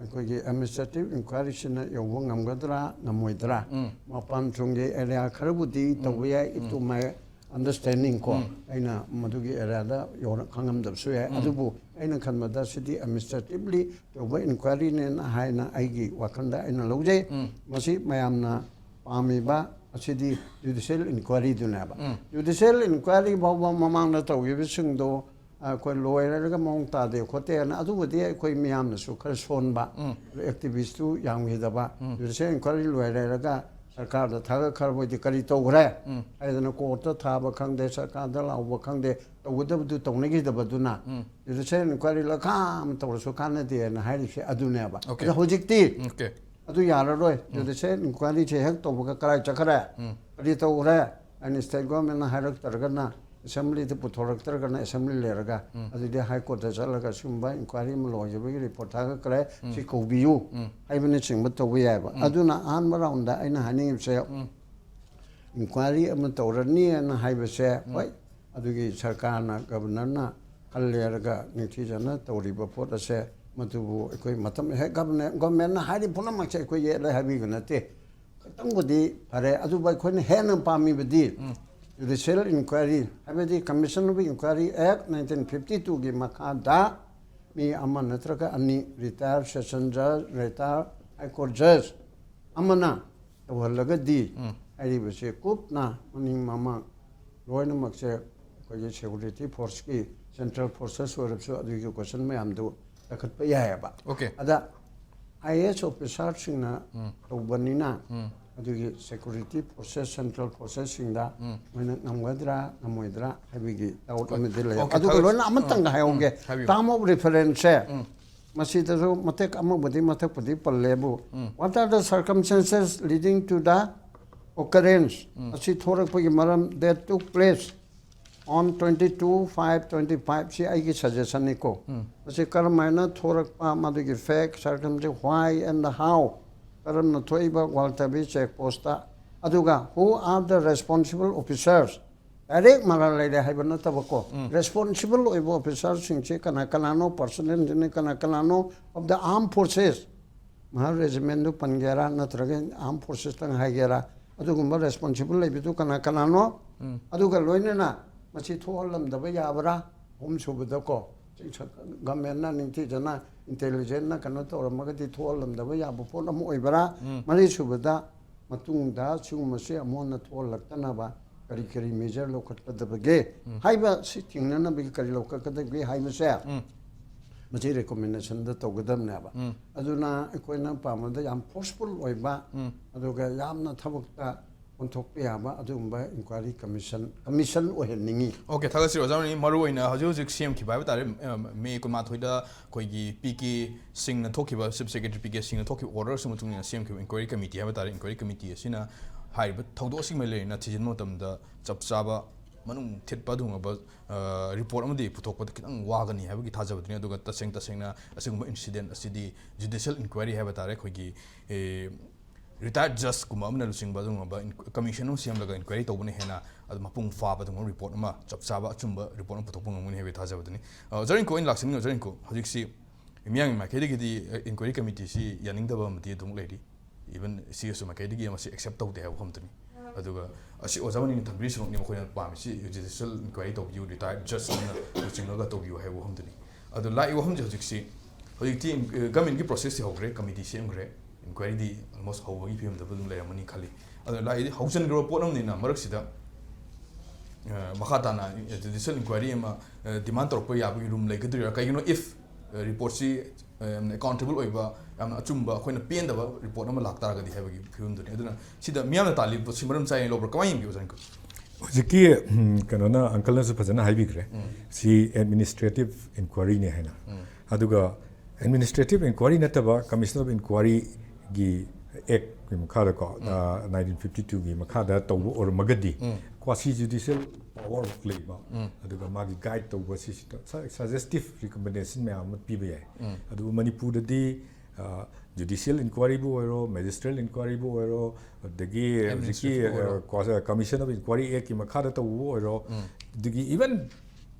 ꯑꯩꯈꯣꯏꯒꯤ administrative inquiryꯁꯤꯅ ꯌꯧꯕ ꯉꯝꯒꯗ꯭ꯔꯥ, ꯉꯝꯃꯣꯏꯗ꯭ꯔꯥ? ꯃꯄꯥꯟ ꯊꯣꯡꯒꯤ area ꯈꯔꯕꯨꯗꯤ ꯇꯧꯕ ꯌꯥꯏ, to my understanding ꯀꯣ꯫ ꯑꯩꯅ ꯃꯗꯨꯒꯤ areaꯗ ꯌꯧꯔ ꯈꯪꯉꯝꯗꯕꯁꯨ ꯌꯥꯏ꯫ ꯑꯗꯨꯕꯨ ꯑꯩꯅ ꯈꯟꯕꯗ ꯁꯤꯗꯤ administratively ꯇꯧꯕ inquiryꯅꯦꯅ ꯍꯥꯏꯅ ꯑꯩꯒꯤ ꯋꯥꯈꯜꯗ ꯑꯩꯅ ꯂꯧꯖꯩ꯫ ꯃꯁꯤ ꯃꯌꯥꯝꯅ ꯄꯥꯝꯃꯤꯕ ꯑꯁꯤꯗꯤ judicial inquiryꯗꯨꯅꯦꯕ꯫ Judicial inquiry ꯐꯥꯎꯕ ꯃꯃꯥꯡꯗ ꯇꯧꯈꯤꯕꯁꯤꯡꯗꯣ ꯑꯩꯈꯣꯏ ꯂꯣꯏꯔꯒ ꯃꯑꯣꯡ ꯇꯥꯗꯦ ꯈꯣꯠꯇꯦꯅ, ꯑꯗꯨꯕꯨꯗꯤ ꯑꯩꯈꯣꯏ ꯃꯤꯌꯥꯝꯅꯁꯨ ꯈꯔ ꯁꯣꯟꯕ, activistꯇꯨ ꯌꯥꯝꯈꯤꯗꯕ꯫ Judicial inquiry ꯂꯣꯏꯔꯒ ꯁꯔꯀꯥꯔꯗ ꯊꯥꯒꯠꯈ꯭ꯔꯕꯣꯏꯗꯤ ꯀꯔꯤ ꯇꯧꯈ꯭ꯔꯦ ꯍꯥꯏꯗꯅ courtꯇ ꯊꯥꯕ ꯈꯪꯗꯦ, ꯁꯔꯀꯥꯔꯗ ꯂꯥꯎꯕ ꯈꯪꯗꯦ, ꯇꯧꯒꯗꯕꯗꯨ ꯇꯧꯅꯈꯤꯗꯕꯗꯨꯅ judicial inquiry ꯂꯈꯥ ꯑꯃ ꯇꯧꯔꯁꯨ ꯀꯥꯟꯅꯗꯦꯅ ꯍꯥꯏꯔꯤꯁꯦ ꯑꯗꯨꯅꯦꯕ꯫ Okay꯫ ꯑꯗꯣ ꯍꯧꯖꯤꯛꯇꯤ Okay꯫ ꯑꯗꯨ ꯌꯥꯔꯔꯣꯏ꯫ Judicial inquiryꯁꯦ ꯍꯦꯛ ꯇꯧꯕꯒ ꯀꯔꯥꯏ ꯆꯠꯈ꯭ꯔꯦ? ꯀꯔꯤ ꯇꯧꯈ꯭ꯔꯦ? ꯑꯩꯅ state governmentꯅ ꯍꯥꯏꯔꯛꯇ꯭ꯔꯒꯅ ꯑꯦꯁꯦꯝꯕ꯭ꯂꯤꯗ ꯄꯨꯊꯣꯔꯛꯇ꯭ꯔꯒꯅ ꯑꯦꯁꯦꯝꯕ꯭ꯂꯤ ꯂꯩꯔꯒ, ꯑꯗꯨꯗꯤ ꯍꯥꯏ ꯀꯣꯔꯠꯇ ꯆꯠꯂꯒ ꯁꯤꯒꯨꯝꯕ ꯏꯟꯀ꯭ꯋꯥꯏꯔꯤ ꯑꯃ ꯂꯣꯏꯈꯤꯕꯒꯤ ꯔꯤꯄꯣꯔꯠ ꯊꯥꯒꯠꯈ꯭ꯔꯦ, ꯁꯤ ꯀꯧꯕꯤꯌꯨ ꯍꯥꯏꯕꯅꯆꯤꯡꯕ ꯇꯧꯕ ꯌꯥꯏꯑꯕ꯫ ꯑꯗꯨꯅ ꯑꯍꯥꯟꯕ ꯔꯥꯎꯟꯗ ꯑꯩꯅ ꯍꯥꯏꯅꯤꯡꯉꯤꯕꯁꯦ, ꯏꯟꯀ꯭ꯋꯥꯏꯔꯤ ꯑꯃ ꯇꯧꯔꯅꯤꯅ ꯍꯥꯏꯕꯁꯦ, ꯍꯣꯏ, ꯑꯗꯨꯒꯤ ꯁꯔꯀꯥꯔꯅ, ꯒꯕꯔꯅꯔꯅ ꯈꯜꯂꯦꯔꯒ ꯅꯤꯡꯊꯤꯖꯅ ꯇꯧꯔꯤꯕ ꯄꯣꯠ ꯑꯁꯦ, ꯃꯗꯨꯕꯨ ꯑꯩꯈꯣꯏ ꯃꯇꯝ ꯍꯦꯛ ꯒꯕꯔꯅ-, ꯒꯕꯔꯅꯃꯦꯟꯠꯅ ꯍꯥꯏꯔꯤ ꯄꯨꯝꯅꯃꯛꯁꯦ ꯑꯩꯈꯣꯏ ꯌꯦꯠꯂꯦ ꯍꯥꯏꯕꯤꯕ ꯅꯠꯇꯦ꯫ ꯈꯤꯇꯪꯕꯨꯗꯤ ꯐꯔꯦ, ꯑꯗꯨꯕꯨ ꯑꯩꯈꯣꯏꯅ ꯍꯦꯟꯅ ꯄꯥꯝꯃꯤꯕꯗꯤ ꯖꯨꯗꯤꯁꯤꯌꯦꯜ ꯏꯟꯀ꯭ꯋꯥꯏꯔꯤ, ꯍꯥꯏꯕꯗꯤ Commission of Inquiry Act nineteen fifty twoꯒꯤ ꯃꯈꯥꯗ ꯃꯤ ꯑꯃ ꯅꯠꯇ꯭ꯔꯒ ꯑꯅꯤ, ꯔꯤꯇꯥꯌꯔ ꯁꯦꯁꯟ ꯖꯖ, ꯔꯤꯇꯥꯌꯔ ꯍꯥꯏ ꯀꯣꯔꯠ ꯖꯖ ꯑꯃꯅ ꯇꯧꯍꯜꯂꯒꯗꯤ ꯍꯥꯏꯔꯤꯕꯁꯦ ꯀꯨꯞꯅ ꯃꯅꯤꯡ ꯃꯃꯥꯡ ꯂꯣꯏꯅꯃꯛꯁꯦ ꯑꯩꯈꯣꯏꯒꯤ ꯁꯦꯀ꯭ꯌꯨꯔꯤꯇꯤ ꯐꯣꯔꯁꯀꯤ, ꯁꯦꯟꯇ꯭ꯔꯦꯜ ꯐꯣꯔꯁꯦꯁ ꯑꯣꯏꯔꯕꯁꯨ ꯑꯗꯨꯒꯤ ꯀꯣꯏꯁꯟ ꯃꯌꯥꯝꯗꯨ ꯂꯧꯈꯠꯄ ꯌꯥꯏꯑꯕ꯫ ꯑꯣꯀꯦ꯫ ꯑꯗ ꯑꯥꯏ ꯑꯦ ꯑꯦꯁ ꯑꯣꯐꯤꯁꯥꯔꯁꯤꯡꯅ ꯇꯧꯕꯅꯤꯅ ꯑꯗꯨꯒꯤ ꯁꯦꯀ꯭ꯌꯨꯔꯤꯇꯤ ꯐꯣꯔꯁꯦꯁ, ꯁꯦꯟꯇ꯭ꯔꯦꯜ ꯐꯣꯔꯁꯦꯁꯁꯤꯡꯗ ꯃꯣꯏꯅ ꯉꯝꯒꯗ꯭ꯔꯥ ꯉꯝꯃꯣꯏꯗ꯭ꯔꯥ ꯍꯥꯏꯕꯒꯤ ꯗꯥꯎꯠ ꯑꯃꯗꯤ ꯂꯩ꯫ ꯑꯣꯀꯦ, ꯑꯗꯨꯒ ꯊꯥꯒꯠ-, ꯂꯣꯏꯅ ꯑꯃꯇꯪꯒ ꯎꯝ, ꯍꯥꯏꯍꯧꯒꯦ꯫ ꯍꯥꯏꯕꯤꯌꯨ꯫ Term of referenceꯁꯦ ꯃꯁꯤꯗꯁꯨ ꯃꯇꯦꯛ ꯑꯃꯕꯨꯗꯤ ꯃꯊꯛꯄꯨꯗꯤ ꯄꯜꯂꯦꯕꯨ, what are the circumstances leading to the occurrence? ꯑꯁꯤ ꯊꯣꯔꯛꯄꯒꯤ ꯃꯔꯝ, that took place on twenty two five twenty five, ꯁꯤ ꯑꯩꯒꯤ ꯁꯖꯦꯁꯟꯅꯤꯀꯣ꯫ ꯃꯁꯤ ꯀꯔꯝ ꯍꯥꯏꯅ ꯊꯣꯔꯛꯄ, ꯃꯗꯨꯒꯤ fact, circumstance, why and how, ꯀꯔꯝꯅ ꯊꯣꯛꯏꯕ ꯒ꯭ꯋꯥꯜꯇꯕꯤ ꯆꯦꯛ ꯄꯣꯁꯇ, ꯑꯗꯨꯒ who are the responsible officers, direct ꯃꯔꯥꯜ ꯂꯩꯔꯦ ꯍꯥꯏꯕ ꯅꯠꯇꯕꯀꯣ, ꯔꯦꯁꯄꯣꯟꯁꯤꯕꯜ ꯑꯣꯏꯕ ꯑꯣꯐꯤꯁꯔꯁꯤꯡꯁꯦ ꯀꯅꯥ ꯀꯅꯥꯅꯣ, ꯄꯔꯁꯅꯦꯜꯁꯤꯅ ꯀꯅꯥ ꯀꯅꯥꯅꯣ, of the armed forces, ꯃꯍꯥꯛ ꯔꯦꯖꯤꯃꯦꯟꯗꯨ ꯄꯟꯒꯦꯔꯥ ꯅꯠꯇ꯭ꯔꯒ ꯑꯥꯔꯝ ꯐꯣꯔꯁꯦꯁꯇꯪ ꯍꯥꯏꯒꯦꯔꯥ, ꯑꯗꯨꯒꯨꯝꯕ ꯔꯦꯁꯄꯣꯟꯁꯤꯕꯜ ꯂꯩꯕꯗꯨ ꯀꯅꯥ ꯀꯅꯥꯅꯣ? ꯑꯗꯨꯒ ꯂꯣꯏꯅꯅ ꯃꯁꯤ ꯊꯣꯛꯍꯜꯂꯝꯗꯕ ꯌꯥꯕ꯭ꯔꯥ? ꯑꯍꯨꯝꯁꯨꯕꯗꯀꯣ, ꯒꯃꯦꯟꯅ ꯅꯤꯡꯊꯤꯖꯅ ꯏꯟꯇꯦꯂꯤꯖꯦꯟꯅ ꯀꯩꯅꯣ ꯇꯧꯔꯝꯃꯒꯗꯤ ꯊꯣꯛꯍꯜꯂꯝꯗꯕ ꯌꯥꯕ ꯄꯣꯠ ꯑꯃ ꯑꯣꯏꯕ꯭ꯔꯥ? ꯃꯔꯤꯁꯨꯕꯗ, ꯃꯇꯨꯡꯗ ꯁꯤꯒꯨꯝꯕꯁꯤ ꯑꯃꯨꯛ ꯍꯟꯅ ꯊꯣꯛꯍꯜꯂꯛꯇꯅꯕ ꯀꯔꯤ ꯀꯔꯤ ꯃꯦꯖꯔ ꯂꯧꯈꯠꯀꯗꯕꯒꯦ ꯍꯥꯏꯕ, ꯁꯤ ꯊꯤꯡꯅꯅꯕꯒꯤ ꯀꯔꯤ ꯂꯧꯈꯠꯀꯗꯕꯒꯦ ꯍꯥꯏꯕꯁꯦ, ꯃꯁꯤ ꯔꯤꯀꯣꯃꯦꯟꯗꯦꯁꯟꯗ ꯇꯧꯒꯗꯕꯅꯦꯕ꯫ ꯑꯗꯨꯅ ꯑꯩꯈꯣꯏꯅ ꯄꯥꯝꯕꯗ ꯌꯥꯝ ꯐꯣꯔꯁꯐꯨꯜ ꯑꯣꯏꯕ, ꯑꯗꯨꯒ ꯌꯥꯝꯅ ꯊꯕꯛꯇ ꯑꯣꯟꯊꯣꯛꯄ ꯌꯥꯕ ꯑꯗꯨꯒꯨꯝꯕ ꯏꯟꯀ꯭ꯋꯥꯏꯔꯤ ꯀꯃꯤꯁꯟ, ꯀꯃꯤꯁꯟ ꯑꯣꯏꯍꯟꯅꯤꯡꯉꯤ꯫ ꯑꯣꯀꯦ, ꯊꯥꯒꯠꯆꯔꯤ ꯑꯣꯖꯥ ꯃꯅꯤ꯫ ꯃꯔꯨ ꯑꯣꯏꯅ ꯍꯧꯖꯤꯛ ꯍꯧꯖꯤꯛ ꯁꯦꯝꯈꯤꯕ ꯍꯥꯏꯕ ꯇꯥꯔꯦ, ꯑ, ꯃꯦ ꯀꯨꯟꯃꯥꯊꯣꯏꯗ ꯑꯩꯈꯣꯏꯒꯤ ꯄꯤ ꯀꯦ ꯁꯤꯡꯅ ꯊꯣꯛꯈꯤꯕ, ꯆꯤꯐ ꯁꯦꯀ꯭ꯔꯦꯇꯔꯤ ꯄꯤ ꯀꯦ ꯁꯤꯡꯅ ꯊꯣꯛꯈꯤꯕ ꯑꯣꯔꯗꯔꯁꯤꯒꯤ ꯃꯇꯨꯡ ꯏꯟꯅ ꯁꯦꯝꯈꯤꯕ ꯏꯟꯀ꯭ꯋꯥꯏꯔꯤ ꯀꯃꯤꯇꯤ ꯍꯥꯏꯕ ꯇꯥꯔꯦ꯫ ꯏꯟꯀ꯭ꯋꯥꯏꯔꯤ ꯀꯃꯤꯇꯤ ꯑꯁꯤꯅ ꯍꯥꯏꯔꯤꯕ ꯊꯧꯗꯣꯛꯁꯤꯡ ꯃꯔꯤ ꯂꯩꯅꯅ ꯊꯤꯖꯤꯟꯕ ꯃꯇꯝꯗ ꯆꯞ ꯆꯥꯕ ꯃꯅꯨꯡ ꯊꯤꯠꯄ ꯑꯗꯨꯒꯨꯝꯂꯕ ꯔꯤꯄꯣꯔꯠ ꯑꯃꯗꯤ ꯄꯨꯊꯣꯛꯄꯗ ꯈꯤꯇꯪ ꯋꯥꯒꯅꯤ ꯍꯥꯏꯕꯒꯤ ꯊꯥꯖꯕꯗꯨꯅꯤ꯫ ꯑꯗꯨꯒ ꯇꯁꯦꯡ ꯇꯁꯦꯡꯅ ꯑꯁꯤꯒꯨꯝꯕ ꯏꯟꯁꯤꯗꯦꯟ ꯑꯁꯤꯗꯤ ꯖꯨꯗꯤꯁꯤꯌꯦꯜ ꯏꯟꯀ꯭ꯋꯥꯏꯔꯤ ꯍꯥꯏꯕ ꯇꯥꯔꯦ, ꯑꯩꯈꯣꯏꯒꯤ ꯔꯤꯇꯥꯌꯔꯠ ꯖꯁꯀꯨꯝꯕ ꯑꯃꯅ ꯂꯨꯆꯤꯡꯕ ꯑꯗꯨꯒꯨꯝꯂꯕ ꯀꯃꯤꯁꯟ ꯑꯃ ꯁꯦꯝꯂꯒ ꯏꯟꯀ꯭ꯋꯥꯏꯔꯤ ꯇꯧꯕꯅ ꯍꯦꯟꯅ ꯑꯗꯨ ꯃꯄꯨꯡ ꯐꯥꯕ ꯑꯗꯨꯒꯨꯝꯕ ꯔꯤꯄꯣꯔꯠ ꯑꯃ, ꯆꯞ ꯆꯥꯕ ꯑꯆꯨꯝꯕ ꯔꯤꯄꯣꯔꯠ ꯑꯃ ꯄꯨꯊꯣꯛꯄ ꯉꯝꯒꯅꯤ ꯍꯥꯏꯕꯒꯤ ꯊꯥꯖꯕꯗꯨꯅꯤ꯫ ꯑ, ꯑꯣꯖꯥ ꯔꯤꯡꯀꯨ, ꯑꯩꯅ ꯂꯥꯛꯆꯅꯤꯡꯉꯤ, ꯑꯣꯖꯥ ꯔꯤꯡꯀꯨ, ꯍꯧꯖꯤꯛꯁꯤ ꯃꯤꯌꯥꯝꯒꯤ ꯃꯥꯏꯀꯩꯗꯒꯤꯗꯤ ꯏꯟꯀ꯭ꯋꯥꯏꯔꯤ ꯀꯃꯤꯇꯤꯁꯤ ꯌꯥꯅꯤꯡꯗꯕ ꯑꯃꯗꯤ ꯑꯗꯨꯝ ꯂꯩꯔꯤ꯫ ꯏꯚꯟ ꯁꯤ ꯑꯦꯁ ꯃꯥꯏꯀꯩꯗꯒꯤ ꯃꯁꯤ ꯑꯦꯛꯁꯦꯞ ꯇꯧꯗꯦ ꯍꯥꯏꯕ ꯋꯥꯐꯝꯗꯨꯅꯤ꯫ ꯑꯗꯨꯒ ꯑꯁꯤ ꯑꯣꯖꯥ ꯃꯅꯤꯅ ꯊꯝꯕꯤꯔꯤꯁꯤꯃꯛꯅꯤ ꯃꯈꯣꯏꯅ ꯄꯥꯝꯃꯤꯁꯤ, ꯖꯨꯗꯤꯁꯤꯌꯦꯜ ꯏꯟꯀ꯭ꯋꯥꯏꯔꯤ ꯇꯧꯕꯤꯌꯨ, ꯔꯤꯇꯥꯌꯔꯠ ꯖꯁ ꯑꯃꯅ ꯂꯨꯆꯤꯡꯉꯒ ꯇꯧꯕꯤꯌꯨ ꯍꯥꯏꯕ ꯋꯥꯐꯝꯗꯨꯅꯤ꯫ ꯑꯗꯣ ꯂꯥꯛꯏꯕ ꯋꯥꯐꯝꯁꯦ ꯍꯧꯖꯤꯛꯁꯤ, ꯍꯧꯖꯤꯛꯇꯤ ꯒꯃꯦꯟꯒꯤ ꯄ꯭ꯔꯣꯁꯦꯁꯇꯤ ꯍꯧꯈ꯭ꯔꯦ, ꯀꯃꯤꯇꯤ ꯁꯦꯝꯈ꯭ꯔꯦ, ꯏꯟꯀ꯭ꯋꯥꯏꯔꯤꯗꯤ ꯑꯣꯜꯃꯣꯁ ꯍꯧꯕꯒꯤ ꯐꯤꯕꯝꯗ ꯑꯗꯨꯝ ꯂꯩꯔꯝꯃꯅꯤ ꯈꯜꯂꯤ꯫ ꯑꯗꯣ ꯂꯥꯛꯏꯗꯤ ꯍꯧꯖꯤꯟꯈ꯭ꯔꯕ ꯄꯣꯠ ꯑꯃꯅꯤꯅ ꯃꯔꯛꯁꯤꯗ ꯑ, ꯃꯈꯥ ꯇꯥꯅ ꯖꯨꯗꯤꯁꯤꯌꯦꯜ ꯏꯟꯀ꯭ꯋꯥꯏꯔꯤ ꯑꯃ ꯗꯤꯃꯥꯟ ꯇꯧꯔꯛꯄ ꯌꯥꯕꯒꯤ ꯔꯨꯝ ꯂꯩꯒꯗꯣꯏꯔꯥ? ꯀꯩꯒꯤꯅꯣ, ꯏꯐ ꯔꯤꯄꯣꯔꯠꯁꯤ ꯌꯥꯝꯅ ꯑꯦꯀꯥꯎꯟꯇꯦꯕꯜ ꯑꯣꯏꯕ, ꯌꯥꯝꯅ ꯑꯆꯨꯝꯕ, ꯑꯩꯈꯣꯏꯅ ꯄꯦꯟꯗꯕ ꯔꯤꯄꯣꯔꯠ ꯑꯃ ꯂꯥꯛꯇꯥꯔꯒꯗꯤ ꯍꯥꯏꯕꯒꯤ ꯐꯤꯕꯝꯗꯨꯅꯤ꯫ ꯑꯗꯨꯅ ꯁꯤꯗ ꯃꯤꯌꯥꯝꯅ ꯇꯥꯜꯂꯤꯕ ꯄꯣꯠꯁꯤ ꯃꯔꯝ ꯆꯥꯏꯅ ꯂꯧꯕ꯭ꯔꯥ, ꯀꯃꯥꯏꯅ ꯌꯦꯡꯕꯤꯌꯨ, ꯑꯣꯖꯥ ꯔꯤꯡꯀꯨ? ꯍꯧꯖꯤꯛꯀꯤ, ꯎꯝ, ꯀꯩꯅꯣꯅ, ꯑꯪꯀꯜꯅꯁꯨ ꯐꯖꯅ ꯍꯥꯏꯕꯤꯈ꯭ꯔꯦ꯫ ꯎꯝ꯫ ꯁꯤ ꯑꯦꯗꯃꯤꯅꯤꯁꯇ꯭ꯔꯦꯇꯤꯚ ꯏꯟꯀ꯭ꯋꯥꯏꯔꯤꯅꯤ ꯍꯥꯏꯅ꯫ ꯎꯝ꯫ ꯑꯗꯨꯒ ꯑꯦꯗꯃꯤꯅꯤꯁꯇ꯭ꯔꯦꯇꯤꯚ ꯏꯟꯀ꯭ꯋꯥꯏꯔꯤ ꯅꯠꯇꯕ ꯀꯃꯤꯁꯟ ꯑꯣꯐ ꯏꯟꯀ꯭ꯋꯥꯏꯔꯤꯒꯤ ꯑꯦꯛꯀꯤ ꯃꯈꯥꯗꯀꯣ, ꯎꯝ꯫ ꯑ, ꯅꯥꯏꯟꯇꯤꯟ ꯐꯤꯐꯇꯤ ꯇꯨꯒꯤ ꯃꯈꯥꯗ ꯇꯧꯕ ꯑꯣꯏꯔꯝꯃꯒꯗꯤ, ꯎꯝ꯫ ꯀ꯭ꯋꯥꯁꯤ ꯖꯨꯗꯤꯁꯤꯌꯦꯜ ꯄꯋꯥꯔ ꯂꯩꯕ, ꯎꯝ꯫ ꯑꯗꯨꯒ ꯃꯥꯒꯤ ꯒꯥꯏꯗ ꯇꯧꯕ, ꯁꯤꯁꯤꯗ ꯁ-, ꯁꯖꯦꯁꯇꯤꯚ ꯔꯤꯀꯃꯦꯟꯗꯦꯁꯟ ꯃꯌꯥꯝ ꯑꯃ ꯄꯤꯕ ꯌꯥꯏ꯫ ꯎꯝ꯫ ꯑꯗꯨꯕꯨ ꯃꯅꯤꯄꯨꯔꯗꯗꯤ, ꯑ, ꯖꯨꯗꯤꯁꯤꯌꯦꯜ ꯏꯟꯀ꯭ꯋꯥꯏꯔꯤꯕꯨ ꯑꯣꯏꯔꯣ, ꯃꯦꯖꯤꯁꯇ꯭ꯔꯦꯠ ꯏꯟꯀ꯭ꯋꯥꯏꯔꯤꯕꯨ ꯑꯣꯏꯔꯣ, ꯑꯗꯒꯤ ꯍꯧꯖꯤꯛꯀꯤ, ꯑꯦꯗꯃꯤꯅꯤꯁꯇ꯭ꯔꯦꯇꯤꯚ ꯑꯣꯏꯔꯣ꯫ ꯑ, ꯀ꯭ꯋꯥ-, ꯀꯃꯤꯁꯟ ꯑꯣꯐ ꯏꯟꯀ꯭ꯋꯥꯏꯔꯤ ꯑꯦꯛꯀꯤ ꯃꯈꯥꯗ ꯇꯧꯕꯕꯨ ꯑꯣꯏꯔꯣ, ꯎꯝ꯫ ꯑꯗꯒꯤ ꯏꯚꯟ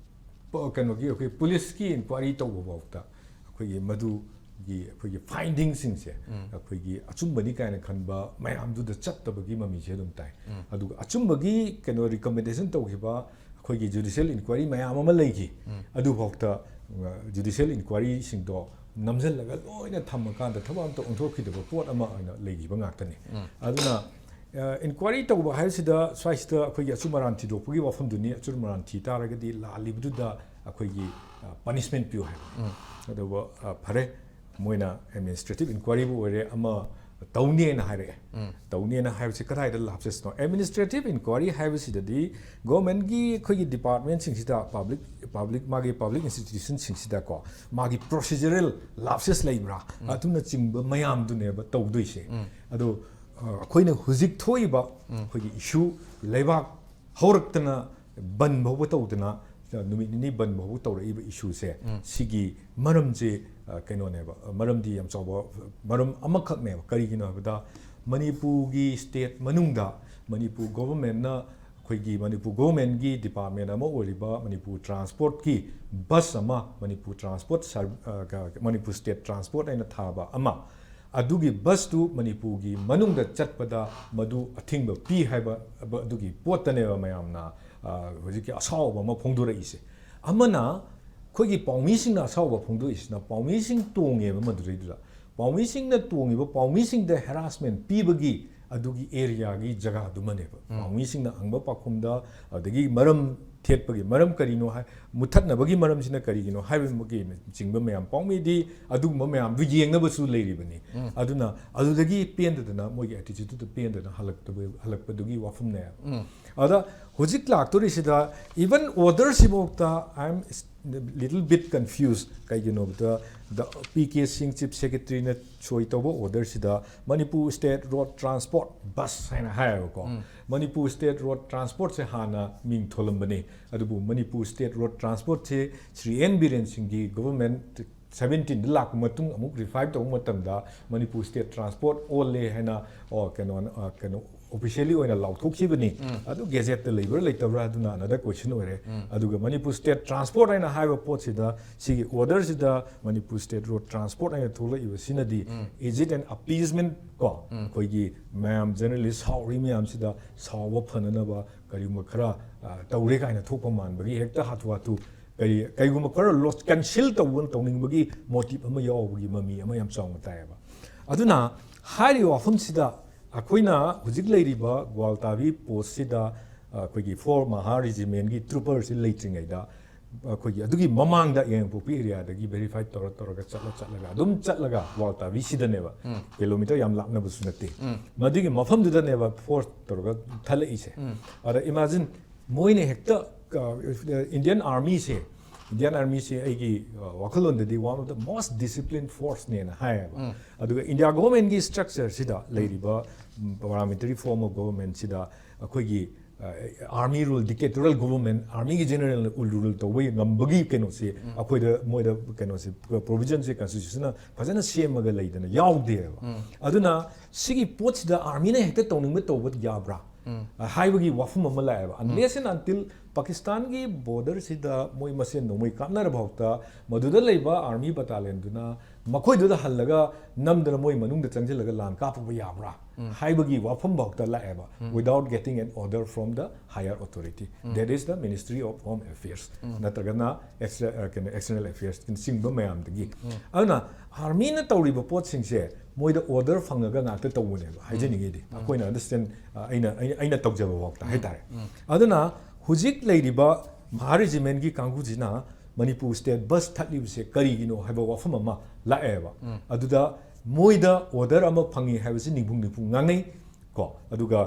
ꯄ-, ꯀꯩꯅꯣꯒꯤ, ꯑꯩꯈꯣꯏ ꯄꯨꯂꯤꯁꯀꯤ ꯏꯟꯀ꯭ꯋꯥꯏꯔꯤ ꯇꯧꯕ ꯐꯥꯎꯗ ꯑꯩꯈꯣꯏꯒꯤ ꯃꯗꯨꯒꯤ ꯑꯩꯈꯣꯏꯒꯤ ꯐꯥꯏꯟꯗꯤꯡꯁꯤꯡꯁꯦ, ꯎꯝ꯫ ꯑꯩꯈꯣꯏꯒꯤ ꯑꯆꯨꯝꯕꯅꯤ ꯀꯥꯏꯅ ꯈꯟꯕ ꯃꯌꯥꯝꯗꯨꯗ ꯆꯠꯇꯕꯒꯤ ꯃꯃꯤꯁꯦ ꯑꯗꯨꯝ ꯇꯥꯏ꯫ ꯎꯝ꯫ ꯑꯗꯨꯒ ꯑꯆꯨꯝꯕꯒꯤ ꯀꯩꯅꯣ ꯔꯤꯀꯃꯦꯟꯗꯦꯁꯟ ꯇꯧꯈꯤꯕ ꯑꯩꯈꯣꯏꯒꯤ ꯖꯨꯗꯤꯁꯤꯌꯦꯜ ꯏꯟꯀ꯭ꯋꯥꯏꯔꯤ ꯃꯌꯥꯝ ꯑꯃ ꯂꯩꯈꯤ꯫ ꯎꯝ꯫ ꯑꯗꯨꯐꯥꯎꯗ, ꯑ, ꯖꯨꯗꯤꯁꯤꯌꯦꯜ ꯏꯟꯀ꯭ꯋꯥꯏꯔꯤꯁꯤꯡꯗꯣ ꯅꯝꯁꯤꯜꯂꯒ ꯂꯣꯏꯅ ꯊꯝꯃꯀꯥꯟꯗ ꯊꯕꯛ ꯑꯝꯇ ꯑꯣꯟꯊꯣꯛꯈꯤꯗꯕ ꯄꯣꯠ ꯑꯃ ꯑꯣꯏꯅ ꯂꯩꯈꯤꯕ ꯉꯥꯛꯇꯅꯤ꯫ ꯎꯝ꯫ ꯑꯗꯨꯅ, ꯑ, ꯏꯟꯀ꯭ꯋꯥꯏꯔꯤ ꯇꯧꯕ ꯍꯥꯏꯕꯁꯤꯗ ꯁ꯭ꯋꯥꯏꯁꯤꯗ ꯑꯩꯈꯣꯏꯒꯤ ꯑꯆꯨꯝ ꯑꯔꯥꯟ ꯊꯤꯗꯣꯛꯄꯒꯤ ꯋꯥꯐꯝꯗꯨꯅꯤ꯫ ꯑꯆꯨꯝ ꯑꯔꯥꯟ ꯊꯤ ꯇꯥꯔꯒꯗꯤ ꯂꯥꯜꯂꯤꯕꯗꯨꯗ ꯑꯩꯈꯣꯏꯒꯤ, ꯑ, ꯄꯅꯤꯁꯃꯦꯟ ꯄꯤꯌꯨ ꯍꯥꯏꯕ꯫ ꯎꯝ꯫ ꯑꯗꯨꯕꯨ, ꯑ, ꯐꯔꯦ, ꯃꯣꯏꯅ ꯑꯦꯗꯃꯤꯅꯤꯁꯇ꯭ꯔꯦꯇꯤꯚ ꯏꯟꯀ꯭ꯋꯥꯏꯔꯤꯕꯨ ꯑꯣꯏꯔꯦ, ꯑꯃ ꯇꯧꯅꯦꯅ ꯍꯥꯏꯔꯛꯑꯦ꯫ ꯎꯝ꯫ ꯇꯧꯅꯦꯅ ꯍꯥꯏꯕꯁꯤ ꯀꯗꯥꯏꯗ ꯂꯥꯞꯆꯁꯅꯣ? ꯑꯦꯗꯃꯤꯅꯤꯁꯇ꯭ꯔꯦꯇꯤꯚ ꯏꯟꯀ꯭ꯋꯥꯏꯔꯤ ꯍꯥꯏꯕꯁꯤꯗꯗꯤ ꯒꯣꯔꯃꯦꯟꯒꯤ ꯑꯩꯈꯣꯏꯒꯤ ꯗꯤꯄꯥꯔꯠꯃꯦꯟꯁꯤꯡꯁꯤꯗ, ꯄꯕ꯭ꯂꯤꯛ, ꯄꯕ꯭ꯂꯤꯛ, ꯃꯥꯒꯤ ꯄꯕ꯭ꯂꯤꯛ ꯏꯟꯁꯇꯤꯇ꯭ꯌꯨꯁꯟꯁꯤꯡꯁꯤꯗꯀꯣ, ꯃꯥꯒꯤ ꯄ꯭ꯔꯣꯁꯤꯖꯔꯦꯜ ꯂꯥꯞꯁꯦꯁ ꯂꯩꯕ꯭ꯔꯥ, ꯎꯝ꯫ ꯑꯗꯨꯅꯆꯤꯡꯕ ꯃꯌꯥꯝꯗꯨꯅꯦꯕ ꯇꯧꯗꯣꯏꯁꯦ꯫ ꯎꯝ꯫ ꯑꯗꯣ, ꯑ, ꯑꯩꯈꯣꯏꯅ ꯍꯧꯖꯤꯛ ꯊꯣꯛꯏꯕ ꯎꯝ꯫ ꯑꯩꯈꯣꯏꯒꯤ ꯏꯁꯨ, ꯂꯩꯕꯥꯛ ꯍꯧꯔꯛꯇꯅ ꯕꯟ ꯐꯥꯎꯕ ꯇꯧꯗꯅ, ꯅꯨꯃꯤꯠ ꯅꯤꯅꯤ ꯕꯟ ꯐꯥꯎꯕ ꯇꯧꯔꯛꯏꯕ ꯏꯁꯨꯁꯦ, ꯁꯤꯒꯤ ꯃꯔꯝꯁꯦ, ꯑ, ꯀꯩꯅꯣꯅꯦꯕ, ꯃꯔꯝꯗꯤ ꯌꯥꯝ ꯆꯥꯎꯕ ꯃꯔꯝ ꯑꯃꯈꯛꯅꯦꯕ꯫ ꯀꯔꯤꯒꯤꯅꯣ ꯍꯥꯏꯕꯗ, ꯃꯅꯤꯄꯨꯔꯒꯤ ꯁ꯭ꯇꯦꯠ ꯃꯅꯨꯡꯗ ꯃꯅꯤꯄꯨꯔ ꯒꯣꯚꯔꯟꯃꯦꯟꯠꯅ, ꯑꯩꯈꯣꯏꯒꯤ ꯃꯅꯤꯄꯨꯔ ꯒꯣꯚꯔꯟꯃꯦꯟꯠꯀꯤ ꯗꯤꯄꯥꯔꯠꯃꯦꯟꯠ ꯑꯃ ꯑꯣꯏꯔꯤꯕ ꯃꯅꯤꯄꯨꯔ ꯇ꯭ꯔꯥꯟꯁꯄꯣꯔꯠꯀꯤ ꯕꯁ ꯑꯃ, ꯃꯅꯤꯄꯨꯔ ꯇ꯭ꯔꯥꯟꯁꯄꯣꯔꯠ ꯁꯔ-, ꯑ, ꯀ-, ꯃꯅꯤꯄꯨꯔ ꯁ꯭ꯇꯦꯠ ꯇ꯭ꯔꯥꯟꯁꯄꯣꯔꯠ ꯍꯥꯏꯅ ꯊꯥꯕ ꯑꯃ, ꯑꯗꯨꯒꯤ ꯕꯁꯇꯨ ꯃꯅꯤꯄꯨꯔꯒꯤ ꯃꯅꯨꯡꯗ ꯆꯠꯄꯗ ꯃꯗꯨ ꯑꯊꯤꯡꯕ ꯄꯤ ꯍꯥꯏꯕ ꯑꯗꯨꯒꯤ ꯄꯣꯠꯇꯅꯦꯕ ꯃꯌꯥꯝꯅ, ꯑ, ꯍꯧꯖꯤꯛꯀꯤ ꯑꯁꯥꯎꯕ ꯑꯃ ꯐꯣꯡꯗꯣꯔꯛꯏꯁꯦ꯫ ꯑꯃꯅ, ꯑꯩꯈꯣꯏꯒꯤ ꯄꯥꯎꯃꯤꯁꯤꯡꯅ ꯑꯁꯥꯎꯕ ꯐꯣꯡꯗꯣꯛꯏꯁꯤꯅ, ꯄꯥꯎꯃꯤꯁꯤꯡ ꯇꯣꯡꯉꯦꯕ ꯃꯗꯨꯗꯩꯗꯨꯗ, ꯄꯥꯎꯃꯤꯁꯤꯡꯅ ꯇꯣꯡꯉꯤꯕ ꯄꯥꯎꯃꯤꯁꯤꯡꯗ ꯍꯦꯔꯥꯁꯃꯦꯟ ꯄꯤꯕꯒꯤ ꯑꯗꯨꯒꯤ ꯑꯦꯔꯤꯌꯥꯒꯤ ꯖꯒꯥꯗꯨꯃꯅꯦꯕ꯫ ꯄꯥꯎꯃꯤꯁꯤꯡꯅ ꯍꯪꯕ ꯄꯥꯎꯈꯨꯝꯗ, ꯑꯗꯒꯤ ꯃꯔꯝ ꯊꯦꯠꯄꯒꯤ ꯃꯔꯝ ꯀꯔꯤꯅꯣ ꯍꯥꯏ, ꯃꯨꯊꯠꯅꯕꯒꯤ ꯃꯔꯝꯁꯤꯅ ꯀꯔꯤꯒꯤꯅꯣ ꯍꯥꯏꯕꯒꯤ ꯆꯤꯡꯕ ꯃꯌꯥꯝ, ꯄꯥꯎꯃꯤꯗꯤ ꯑꯗꯨꯒꯨꯝꯕ ꯃꯌꯥꯝꯗꯨ ꯌꯦꯡꯅꯕꯁꯨ ꯂꯩꯔꯤꯕꯅꯤ꯫ ꯑꯗꯨꯅ ꯑꯗꯨꯗꯒꯤ ꯄꯦꯟꯗꯗꯅ, ꯃꯣꯏꯒꯤ ꯑꯦꯇꯤꯆꯨꯠꯇꯨꯗ ꯄꯦꯟꯗꯅ ꯍꯜꯂꯛꯇꯕ-, ꯍꯜꯂꯛꯄꯗꯨꯒꯤ ꯋꯥꯐꯝꯅꯦ꯫ ꯑꯗ ꯍꯧꯖꯤꯛ ꯂꯥꯛꯇꯣꯔꯤꯁꯤꯗ, even order ꯁꯤꯐꯥꯎꯗ, I am little bit confused꯫ ꯀꯩꯒꯤꯅꯣ ꯍꯥꯏꯕꯗ, ꯗ ꯄꯤ ꯀꯦ ꯁꯤꯡ ꯆꯤꯐ ꯁꯦꯀ꯭ꯔꯦꯇꯔꯤꯅ ꯁꯣꯏ ꯇꯧꯕ order ꯁꯤꯗ Manipur state road transport bus ꯍꯥꯏꯅ ꯍꯥꯏꯌꯦꯕꯀꯣ꯫ ꯃꯅꯤꯄꯨꯔ ꯁ꯭ꯇꯦꯠ ꯔꯣꯗ ꯇ꯭ꯔꯥꯟꯁꯄꯣꯔꯠꯁꯦ ꯍꯥꯟꯅ ꯃꯤꯡ ꯊꯣꯜꯂꯝꯕꯅꯤ, ꯑꯗꯨꯕꯨ ꯃꯅꯤꯄꯨꯔ ꯁ꯭ꯇꯦꯠ ꯔꯣꯗ ꯇ꯭ꯔꯥꯟꯁꯄꯣꯔꯠꯁꯦ ꯁ꯭ꯔꯤ ꯑꯦꯟ ꯕꯤꯔꯦꯟ ꯁꯤꯡꯒꯤ ꯒꯣꯚꯔꯟꯃꯦꯟꯠ ꯁꯕꯦꯟꯇꯤꯟꯗ ꯂꯥꯛꯄ ꯃꯇꯨꯡ ꯑꯃꯨꯛ ꯔꯤꯚꯥꯏꯚ ꯇꯧꯕ ꯃꯇꯝꯗ ꯃꯅꯤꯄꯨꯔ ꯁ꯭ꯇꯦꯠ ꯇ꯭ꯔꯥꯟꯁꯄꯣꯔꯠ ꯑꯣꯜꯂꯦ ꯍꯥꯏꯅ, ꯑꯣ, ꯀꯩꯅꯣ, ꯑ, ꯀꯩꯅꯣ, ꯑꯣꯐꯤꯁꯤꯌꯦꯜꯂꯤ ꯑꯣꯏꯅ ꯂꯥꯎꯊꯣꯛꯈꯤꯕꯅꯤ꯫ ꯑꯗꯨ ꯒꯦꯖꯦꯠꯇ ꯂꯩꯕ꯭ꯔꯥ ꯂꯩꯇꯕ꯭ꯔꯥ ꯑꯗꯨꯅ another question ꯑꯣꯏꯔꯦ꯫ ꯑꯗꯨꯒ ꯃꯅꯤꯄꯨꯔ ꯁ꯭ꯇꯦꯠ ꯇ꯭ꯔꯥꯟꯁꯄꯣꯔꯠ ꯍꯥꯏꯅ ꯍꯥꯏꯕ ꯄꯣꯠꯁꯤꯗ, ꯁꯤꯒꯤ order ꯁꯤꯗ ꯃꯅꯤꯄꯨꯔ ꯁ꯭ꯇꯦꯠ ꯔꯣꯗ ꯇ꯭ꯔꯥꯟꯁꯄꯣꯔꯠ ꯍꯥꯏꯅ ꯊꯣꯛꯂꯛꯏꯕꯁꯤꯅꯗꯤ, is it an appeasement ꯀꯣ? ꯑꯩꯈꯣꯏꯒꯤ ꯃꯌꯥꯝ ꯖꯔꯅꯦꯂꯤꯁ ꯁꯥꯎꯔꯤ ꯃꯌꯥꯝꯁꯤꯗ ꯁꯥꯎꯕ ꯐꯅꯅꯕ ꯀꯔꯤꯒꯨꯝꯕ ꯈꯔ, ꯑ, ꯇꯧꯔꯦ ꯀꯥꯏꯅ ꯊꯣꯛꯄ ꯃꯥꯟꯕꯒꯤ ꯍꯦꯛꯇ ꯍꯥꯊꯨ ꯍꯥꯊꯨ ꯀꯔꯤ, ꯀꯩꯒꯨꯝꯕ ꯈꯔ ꯂꯣꯁ, ꯀꯦꯟꯁꯦꯜ ꯇꯧꯕ ꯇꯧꯅꯤꯡꯕꯒꯤ ꯃꯣꯇꯤꯚ ꯑꯃ ꯌꯥꯎꯕꯒꯤ ꯃꯃꯤ ꯑꯃ ꯌꯥꯝ ꯆꯥꯎꯅ ꯇꯥꯏꯌꯦꯕ꯫ ꯑꯗꯨꯅ ꯍꯥꯏꯔꯤꯕ ꯋꯥꯐꯝꯁꯤꯗ ꯑꯩꯈꯣꯏꯅ ꯍꯧꯖꯤꯛ ꯂꯩꯔꯤꯕ ꯒ꯭ꯋꯥꯜꯇꯥꯕꯤ ꯄꯣꯁꯁꯤꯗ, ꯑ, ꯑꯩꯈꯣꯏꯒꯤ ꯐꯣꯔ ꯃꯍꯥ ꯔꯦꯖꯤꯃꯦꯟꯒꯤ ꯇ꯭ꯔꯨꯄꯔꯁꯤ ꯂꯩꯇ꯭ꯔꯤꯉꯩꯗ, ꯑꯩꯈꯣꯏꯒꯤ ꯑꯗꯨꯒꯤ ꯃꯃꯥꯡꯗ ꯌꯥꯏꯉꯪꯄꯣꯛꯄꯤ ꯑꯦꯔꯤꯌꯥꯗꯒꯤ ꯚꯦꯔꯤꯐꯥꯏ ꯇꯧꯔ ꯇꯧꯔꯒ ꯆꯠꯂ ꯆꯠꯂꯒ ꯑꯗꯨꯝ ꯆꯠꯂꯒ ꯒ꯭ꯋꯥꯜꯇꯥꯕꯤꯁꯤꯗꯅꯦꯕ, ꯀꯤꯂꯣꯃꯤꯇꯔ ꯌꯥꯝ ꯂꯥꯞꯅꯕꯁꯨ ꯅꯠꯇꯦ, ꯃꯗꯨꯒꯤ ꯃꯐꯝꯗꯨꯗꯅꯦꯕ ꯐꯣꯔꯁ ꯇꯧꯔꯒ ꯊꯠꯂꯛꯏꯁꯦ꯫ ꯑꯗ ꯏꯃꯥꯖꯤꯟ, ꯃꯣꯏꯅ ꯍꯦꯛꯇ, ꯑ, ꯏꯟꯗꯤꯌꯟ ꯑꯥꯔꯃꯤꯁꯦ, ꯏꯟꯗꯤꯌꯟ ꯑꯥꯔꯃꯤꯁꯦ ꯑꯩꯒꯤ, ꯑ, ꯋꯥꯈꯜꯂꯣꯟꯗꯗꯤ one of the most disciplined force ꯅꯦꯅ ꯍꯥꯏꯌꯦꯕ꯫ ꯑꯗꯨꯒ ꯏꯟꯗꯤꯌꯥ ꯒꯣꯚꯔꯟꯃꯦꯟꯠꯀꯤ ꯁ꯭ꯇ꯭ꯔꯛꯆꯔꯁꯤꯗ ꯂꯩꯔꯤꯕ, ꯎꯝ, paramilitary form of government ꯁꯤꯗ ꯑꯩꯈꯣꯏꯒꯤ ꯑꯥꯔꯃꯤ ꯔꯨꯜ, ꯗꯤꯛꯇꯦꯇꯣꯔꯤꯌꯦꯜ ꯒꯣꯚꯔꯟꯃꯦꯟ, ꯑꯥꯔꯃꯤꯒꯤ ꯖꯦꯅꯔꯦꯜꯅ ꯔꯨꯜ ꯇꯧꯕ ꯉꯝꯕꯒꯤ ꯀꯩꯅꯣꯁꯤ ꯑꯩꯈꯣꯏꯗ, ꯃꯣꯏꯗ ꯀꯩꯅꯣꯁꯤ, ꯄ꯭ꯔꯣꯚꯤꯖꯟꯁꯦ ꯀꯟꯁꯇꯤꯇ꯭ꯌꯨꯁꯟꯅ ꯐꯖꯅ ꯁꯦꯝꯃꯒ ꯂꯩꯗꯅ ꯌꯥꯎꯗꯦꯕ꯫ ꯑꯗꯨꯅ ꯁꯤꯒꯤ ꯄꯣꯠꯁꯤꯗ ꯑꯥꯔꯃꯤꯅ ꯍꯦꯛꯇ ꯇꯧꯅꯤꯡꯕ ꯇꯧꯕ ꯌꯥꯕ꯭ꯔꯥ ꯍꯥꯏꯕꯒꯤ ꯋꯥꯐꯝ ꯑꯃ ꯂꯥꯛꯑꯦꯕ꯫ Unless and until ꯄꯥꯀꯤꯁꯇꯥꯟꯒꯤ ꯕꯣꯔꯗꯔꯁꯤꯗ ꯃꯣꯏ ꯃꯁꯦꯟ ꯅꯣꯡꯃꯩ ꯀꯥꯞꯅꯔ ꯐꯥꯎꯗ ꯃꯗꯨꯗ ꯂꯩꯕ ꯑꯥꯔꯃꯤ ꯕꯇꯥꯂꯤꯌꯟꯗꯨꯅ ꯃꯈꯣꯏꯗꯨꯗ ꯍꯜꯂꯒ ꯅꯝꯗꯅ ꯃꯣꯏ ꯃꯅꯨꯡꯗ ꯆꯪꯁꯤꯜꯂꯒ ꯂꯥꯟ ꯀꯥꯞꯄꯕ ꯌꯥꯕ꯭ꯔꯥ ꯍꯥꯏꯕꯒꯤ ꯋꯥꯐꯝ ꯐꯥꯎꯗ ꯂꯥꯛꯑꯦꯕ, without getting an order from the higher authority, that is the Ministry of Home Affairs, ꯅꯠꯇ꯭ꯔꯒꯅ extra-, ꯑ, ꯀꯩꯅꯣ, External Affairs ꯆꯤꯡꯕ ꯃꯌꯥꯝꯗꯒꯤ꯫ ꯑꯗꯨꯅ ꯑꯥꯔꯃꯤꯅ ꯇꯧꯔꯤꯕ ꯄꯣꯠꯁꯤꯡꯁꯦ ꯃꯣꯏꯗ ꯑꯣꯔꯗꯔ ꯐꯪꯉꯒ ꯉꯥꯛꯇ ꯇꯧꯕꯅꯦꯕ, ꯍꯥꯏꯖꯅꯤꯡꯉꯤꯗꯤ꯫ ꯑꯩꯈꯣꯏꯅ ꯑꯟꯗꯔꯁ꯭ꯇꯦꯟ, ꯑ, ꯑꯩꯅ, ꯑꯩꯅ, ꯑꯩꯅ ꯇꯧꯖꯕ ꯐꯥꯎꯗ ꯍꯥꯏꯇꯥꯔꯦ꯫ ꯑꯗꯨꯅ ꯍꯧꯖꯤꯛ ꯂꯩꯔꯤꯕ ꯃꯍꯥ ꯔꯦꯖꯤꯃꯦꯟꯒꯤ ꯀꯥꯡꯕꯨꯁꯤꯅ ꯃꯅꯤꯄꯨꯔ ꯁ꯭ꯇꯦꯠ ꯕꯁ ꯊꯠꯂꯤꯕꯁꯦ ꯀꯔꯤꯒꯤꯅꯣ ꯍꯥꯏꯕ ꯋꯥꯐꯝ ꯑꯃ ꯂꯥꯛꯑꯦꯕ꯫ ꯑꯗꯨꯗ ꯃꯣꯏꯗ ꯑꯣꯔꯗꯔ ꯑꯃ ꯐꯪꯉꯤ ꯍꯥꯏꯕꯁꯤ ꯅꯤꯡꯐꯨꯡ ꯅꯤꯡꯐꯨꯡ ꯉꯥꯡꯅꯩ ꯀꯣ꯫ ꯑꯗꯨꯒ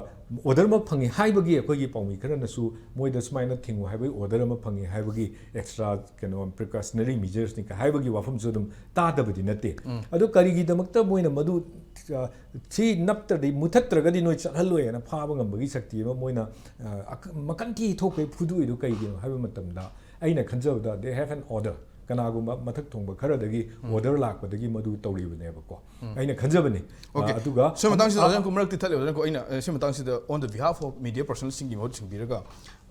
ꯑꯣꯔꯗꯔ ꯑꯃ ꯐꯪꯉꯤ ꯍꯥꯏꯕꯒꯤ ꯑꯩꯈꯣꯏꯒꯤ ꯄꯥꯎꯃꯤ ꯈꯔꯅꯁꯨ ꯃꯣꯏꯗ ꯁꯨꯃꯥꯏꯅ ꯊꯤꯡꯉꯨ ꯍꯥꯏꯕꯒꯤ ꯑꯣꯔꯗꯔ ꯑꯃ ꯐꯪꯉꯤ ꯍꯥꯏꯕꯒꯤ ꯑꯦꯛꯁꯇ꯭ꯔꯥ ꯀꯩꯅꯣ, ꯄ꯭ꯔꯤꯀꯣꯁꯅꯔꯤ ꯃꯤꯖꯔꯁꯅꯤ ꯍꯥꯏꯕꯒꯤ ꯋꯥꯐꯝꯁꯨ ꯑꯗꯨꯝ ꯇꯥꯗꯕꯗꯤ ꯅꯠꯇꯦ꯫ ꯑꯗꯣ ꯀꯔꯤꯒꯤꯗꯃꯛꯇ ꯃꯣꯏꯅ ꯃꯗꯨ, ꯑ, ꯁꯤ ꯅꯞꯇ꯭ꯔꯗꯤ, ꯃꯨꯊꯠꯇ꯭ꯔꯒꯗꯤ ꯅꯣꯏ ꯆꯠꯍꯜꯂꯣꯏ ꯍꯥꯏꯅ ꯐꯥꯕ ꯉꯝꯕꯒꯤ ꯁꯛꯇꯤ ꯑꯃ ꯃꯣꯏꯅ, ꯑ, ꯑꯀ-, ꯃꯀꯟꯊꯤ ꯊꯣꯛꯈꯩ ꯐꯨꯗꯣꯛꯏꯗꯣ ꯀꯩꯒꯤꯅꯣ ꯍꯥꯏꯕ ꯃꯇꯝꯗ, ꯑꯩꯅ ꯈꯟꯖꯕꯗ they have an order, ꯀꯅꯥꯒꯨꯝꯕ ꯃꯊꯛ ꯊꯣꯡꯕ ꯈꯔꯗꯒꯤ ꯑꯣꯔꯗꯔ ꯂꯥꯛꯄꯗꯒꯤ ꯃꯗꯨ ꯇꯧꯔꯤꯕꯅꯦꯕꯀꯣ꯫ ꯑꯩꯅ ꯈꯟꯖꯕꯅꯤ꯫ ꯑꯣꯀꯦ꯫ ꯑ, ꯑꯗꯨꯒ ꯁꯤ ꯃꯇꯥꯡꯁꯤꯗ ꯑ, ꯑꯣꯖꯥ, ꯀꯨꯝ ꯃꯔꯛꯇꯤ ꯊꯠꯂꯦ, ꯑꯣꯖꯥ, ꯑꯩꯅ, ꯑ, ꯁꯤ ꯃꯇꯥꯡꯁꯤꯗ on the behalf of media personalꯁꯤꯡꯒꯤ ꯃꯍꯨꯠ ꯁꯤꯟꯕꯤꯔꯒ,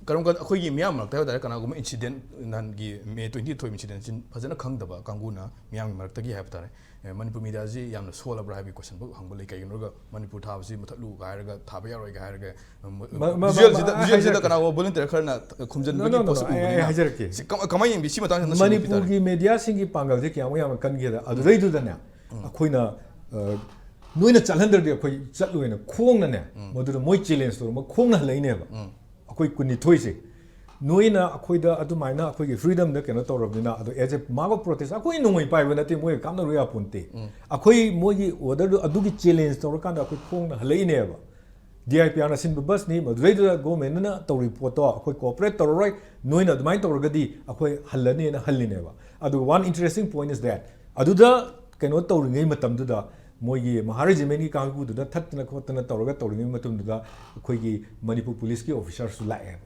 ꯀꯔꯝ ꯀꯥꯟꯗ ꯑꯩꯈꯣꯏꯒꯤ ꯃꯤꯌꯥꯝ ꯃꯔꯛꯇ ꯍꯥꯏꯕ ꯇꯥꯔꯦ, ꯀꯅꯥꯒꯨꯝꯕ ꯏꯟꯁꯤꯗꯦꯟ, ꯅꯍꯥꯟꯒꯤ ꯃꯦ ꯇ꯭ꯋꯦꯟꯇꯤ ꯊꯣꯛꯏꯕ ꯏꯟꯁꯤꯗꯦꯟꯁꯤ ꯐꯖꯅ ꯈꯪꯗꯕ ꯀꯥꯡꯕꯨꯅ, ꯃꯤꯌꯥꯝꯒꯤ ꯃꯔꯛꯇꯒꯤ ꯍꯥꯏꯕ ꯇꯥꯔꯦ, ꯑꯦ, ꯃꯅꯤꯄꯨꯔ ꯃꯤꯗꯤꯌꯥꯁꯤ ꯌꯥꯝꯅ ꯁꯣꯜꯂꯕ꯭ꯔꯥ ꯍꯥꯏꯕꯒꯤ ꯀꯣꯏꯁꯟꯕꯨ ꯍꯪꯕ ꯂꯩ꯫ ꯀꯩꯒꯤꯅꯣ ꯍꯥꯏꯔꯒ ꯃꯅꯤꯄꯨꯔ ꯊꯥꯕꯁꯤ ꯃꯨꯊꯠꯂꯨ ꯍꯥꯏꯔꯒ, ꯊꯥꯕ ꯌꯥꯔꯣꯏꯒ ꯍꯥꯏꯔꯒ, ꯃ-, ꯃ-, ꯃ-, ꯃ-, ꯚꯤꯖꯨꯋꯦꯜꯁꯤꯗ, ꯑꯩ ꯚꯤꯖꯨꯋꯦꯜꯁꯤꯗ ꯍꯥꯏꯖꯔꯛꯀꯦ꯫ ꯀꯅꯥꯒꯨꯝꯕ ꯚꯣꯂꯨꯟꯇꯤꯌꯔ ꯈꯔꯅ ꯈꯨꯝꯖꯤꯟꯕꯒꯤ No, no, no, no, ꯄꯣꯠꯁꯛ ꯑꯩ, ꯑꯩ ꯎꯕꯅꯤꯅ ꯍꯥꯏꯖꯔꯛꯀꯦ꯫ ꯁꯤ ꯀꯃ-, ꯀꯃꯥꯏꯅ ꯌꯦꯡꯕꯤ? ꯁꯤ ꯃꯇꯥꯡꯁꯤꯗ ꯅꯆꯤꯟꯅ ꯈꯤꯇꯪ ꯃꯅꯤꯄꯨꯔꯒꯤ ꯃꯦꯗꯤꯌꯥꯁꯤꯡꯒꯤ ꯄꯥꯡꯒꯜꯁꯦ ꯀꯌꯥꯃꯨꯛ ꯌꯥꯝꯅ ꯀꯟꯒꯦꯗ, ꯑꯗꯨꯗꯩꯗꯨꯗꯅꯦ, ꯑꯩꯈꯣꯏꯅ, ꯑ, ꯅꯣꯏꯅ ꯆꯠꯍꯟꯗ꯭ꯔꯗꯤ ꯑꯩꯈꯣꯏ ꯆꯠꯂꯣꯏꯅ ꯈꯣꯡꯅꯅꯦ, ꯃꯗꯨꯗ ꯃꯣꯏ ꯆꯦꯂꯦꯟꯖ ꯇꯧꯔꯝꯕ ꯈꯣꯡꯅ ꯍꯜꯂꯛꯏꯅꯦꯕ꯫ ꯑꯩꯈꯣꯏ ꯀꯨꯟꯅꯤꯊꯣꯏꯁꯦ ꯅꯣꯏꯅ ꯑꯩꯈꯣꯏꯗ ꯑꯗꯨꯃꯥꯏꯅ ꯑꯩꯈꯣꯏꯒꯤ ꯐ꯭ꯔꯤꯗꯝꯗ ꯀꯩꯅꯣ ꯇꯧꯔꯕꯅꯤꯅ, ꯑꯗꯣ as a mark of protest, ꯑꯩꯈꯣꯏ ꯅꯣꯡꯃꯩ ꯄꯥꯏꯕ ꯅꯠꯇꯦ, ꯃꯣꯏꯒ ꯀꯥꯞꯅꯔꯨ ꯌꯥꯄꯣꯟꯇꯦ꯫ ꯑꯩꯈꯣꯏ ꯃꯣꯏꯒꯤ ꯑꯣꯔꯗꯔꯗꯨ ꯑꯗꯨꯒꯤ ꯆꯦꯂꯦꯟꯖ ꯇꯧꯔꯀꯥꯟꯗ ꯑꯩꯈꯣꯏ ꯈꯣꯡꯅ ꯍꯜꯂꯛꯏꯅꯦꯕ꯫ ꯗꯤ ꯑꯥꯏ ꯄꯤ ꯑꯥꯔꯅ ꯁꯤꯟꯕ ꯕꯁꯅꯤ, ꯃꯗꯨꯗꯩꯗꯨꯗ ꯒꯣꯔꯃꯦꯟꯅ ꯇꯧꯔꯤꯕ ꯄꯣꯠꯇꯣ ꯑꯩꯈꯣꯏ ꯀꯣꯑꯣꯄꯔꯦꯠ ꯇꯧꯔꯔꯣꯏ, ꯅꯣꯏꯅ ꯑꯗꯨꯃꯥꯏꯅ ꯇꯧꯔꯒꯗꯤ ꯑꯩꯈꯣꯏ ꯍꯜꯂꯅꯤꯅ ꯍꯜꯂꯤꯅꯦꯕ꯫ ꯑꯗꯨ one interesting point is that ꯑꯗꯨꯗ ꯀꯩꯅꯣ ꯇꯧꯔꯤꯉꯩ ꯃꯇꯝꯗꯨꯗ ꯃꯣꯏꯒꯤ ꯃꯍꯥ ꯔꯦꯖꯤꯃꯦꯟꯒꯤ ꯀꯥꯡꯕꯨꯗꯨꯅ ꯊꯠꯇꯅ ꯈꯣꯠꯇꯅ ꯇꯧꯔꯒ ꯇꯧꯔꯤꯉꯩ ꯃꯇꯝꯗꯨꯗ ꯑꯩꯈꯣꯏꯒꯤ ꯃꯅꯤꯄꯨꯔ ꯄꯨꯂꯤꯁꯀꯤ ꯑꯣꯐꯤꯁꯔꯁꯨ ꯂꯥꯛꯑꯦꯕ꯫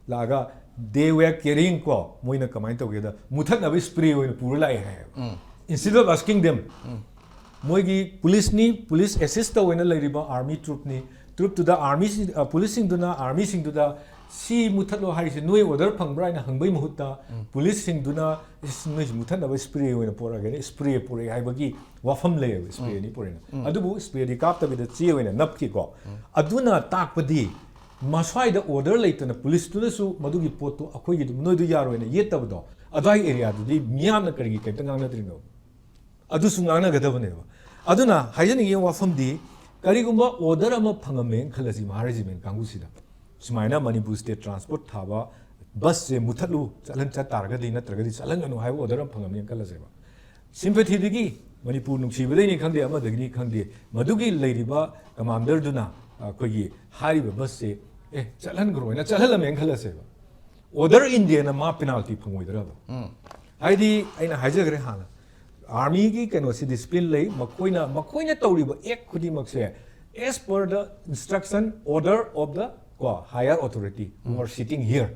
ꯂꯥꯛꯑꯒ they were carrying ꯀꯣ, ꯃꯣꯏꯅ ꯀꯃꯥꯏꯅ ꯇꯧꯒꯦꯗ, ꯃꯨꯊꯠꯅꯕ ꯁ꯭ꯄ꯭ꯔꯦ ꯑꯣꯏꯅ ꯄꯨꯔ ꯂꯥꯛꯑꯦ ꯍꯥꯏꯌꯦꯕ꯫ Instead of asking them, ꯃꯣꯏꯒꯤ ꯄꯨꯂꯤꯁꯅꯤ, ꯄꯨꯂꯤꯁ ꯑꯦꯁꯤꯁ ꯇꯧꯋꯦꯅ ꯂꯩꯔꯤꯕ ꯑꯥꯔꯃꯤ ꯇ꯭ꯔꯨꯞꯅꯤ, ꯇ꯭ꯔꯨꯞꯇꯨꯗ ꯑꯥꯔꯃꯤ, ꯄꯨꯂꯤꯁꯁꯤꯡꯗꯨꯅ ꯑꯥꯔꯃꯤꯁꯤꯡꯗꯨꯗ ꯁꯤ ꯃꯨꯊꯠꯂꯣ ꯍꯥꯏꯔꯤꯁꯦ ꯅꯣꯏ ꯑꯣꯔꯗꯔ ꯐꯪꯕ꯭ꯔꯥ ꯍꯥꯏꯅ ꯍꯪꯕꯒꯤ ꯃꯍꯨꯠꯇ ꯄꯨꯂꯤꯁꯁꯤꯡꯗꯨꯅ "ꯏꯁ, ꯅꯣꯏꯁꯤ ꯃꯨꯊꯠꯅꯕ ꯁ꯭ꯄ꯭ꯔꯦ ꯑꯣꯏꯅ ꯄꯨꯔꯛꯑꯒꯦꯅ ꯁ꯭ꯄ꯭ꯔꯦ ꯄꯨꯔꯛꯑꯦ" ꯍꯥꯏꯕꯒꯤ ꯋꯥꯐꯝ ꯂꯩꯌꯦꯕ ꯁ꯭ꯄ꯭ꯔꯦ ꯑꯅꯤ ꯄꯨꯔꯛꯑꯦꯅ꯫ ꯑꯗꯨꯕꯨ ꯁ꯭ꯄ꯭ꯔꯦꯗꯤ ꯀꯥꯞꯇꯕꯤꯗ ꯆꯦ ꯑꯣꯏꯅ ꯅꯞꯈꯤꯀꯣ꯫ ꯑꯗꯨꯅ ꯇꯥꯛꯄꯗꯤ ꯃꯁ꯭ꯋꯥꯏꯗ ꯑꯣꯔꯗꯔ ꯂꯩꯇꯅ ꯄꯨꯂꯤꯁꯇꯨꯅꯁꯨ ꯃꯗꯨꯒꯤ ꯄꯣꯠꯇꯣ ꯑꯩꯈꯣꯏꯒꯤ ꯅꯣꯏꯗꯣ ꯌꯥꯔꯣꯏꯅ ꯌꯦꯠꯇꯕꯗꯣ ꯑꯗꯨꯋꯥꯏ ꯑꯦꯔꯤꯌꯥꯗꯨꯗꯤ ꯃꯤꯌꯥꯝꯅ ꯀꯔꯤꯒꯤ ꯀꯩꯝꯇ ꯉꯥꯡꯅꯗ꯭ꯔꯤꯅꯣ? ꯑꯗꯨꯁꯨ ꯉꯥꯡꯅꯒꯗꯕꯅꯦꯕ꯫ ꯑꯗꯨꯅ ꯍꯥꯏꯖꯅꯤꯡꯉꯤꯕ ꯋꯥꯐꯝꯗꯤ ꯀꯔꯤꯒꯨꯝꯕ ꯑꯣꯔꯗꯔ ꯑꯃ ꯐꯪꯉꯝꯃꯦꯅ ꯈꯜꯂꯁꯤ ꯃꯍꯥ ꯔꯦꯖꯤꯃꯦꯟ ꯀꯥꯡꯕꯨꯁꯤꯗ ꯁꯨꯃꯥꯏꯅ ꯃꯅꯤꯄꯨꯔ ꯁ꯭ꯇꯦꯠ ꯇ꯭ꯔꯥꯟꯁꯄꯣꯔꯠ ꯊꯥꯕ ꯕꯁꯁꯦ ꯃꯨꯊꯠꯂꯨ, ꯆꯠꯍꯟ ꯆꯠ ꯇꯥꯔꯒꯗꯤ ꯅꯠꯇ꯭ꯔꯒꯗꯤ ꯆꯠꯍꯟꯒꯅꯨ ꯍꯥꯏꯕ ꯑꯣꯔꯗꯔ ꯑꯃ ꯐꯪꯉꯝꯃꯦꯅ ꯈꯜꯂꯁꯦꯕ꯫ ꯁꯤꯝꯄꯦꯊꯤꯗꯒꯤ, ꯃꯅꯤꯄꯨꯔ ꯅꯨꯡꯁꯤꯕꯗꯩꯅꯤ ꯈꯪꯗꯦ, ꯑꯃꯗꯒꯤꯅꯤ ꯈꯪꯗꯦ, ꯃꯗꯨꯒꯤ ꯂꯩꯔꯤꯕ ꯀꯃꯥꯟꯗꯔꯗꯨꯅ ꯑꯩꯈꯣꯏꯒꯤ ꯍꯥꯏꯔꯤꯕ ꯕꯁꯁꯦ "ꯑꯦ, ꯆꯠꯍꯟꯈ꯭ꯔꯣꯅ" ꯆꯠꯍꯜꯂꯝꯃꯦꯅ ꯈꯜꯂꯁꯦꯕ꯫ ꯑꯣꯔꯗꯔ ꯏꯟꯗꯦꯅ ꯃꯥ ꯄꯦꯅꯥꯜꯇꯤ ꯐꯪꯉꯣꯏꯗ꯭ꯔꯕ? ꯍꯥꯏꯗꯤ ꯑꯩꯅ ꯍꯥꯏꯖꯈ꯭ꯔꯦ ꯍꯥꯟꯅ, ꯑꯥꯔꯃꯤꯒꯤ ꯀꯩꯅꯣꯁꯤ ꯗꯤꯁꯤꯄ꯭ꯂꯤꯟ ꯂꯩ, ꯃꯈꯣꯏꯅ, ꯃꯈꯣꯏꯅ ꯇꯧꯔꯤꯕ ꯑꯦꯛ ꯈꯨꯗꯤꯡꯃꯛꯁꯦ as per the instruction, order of the ꯀꯣ, higher authority who are sitting here꯫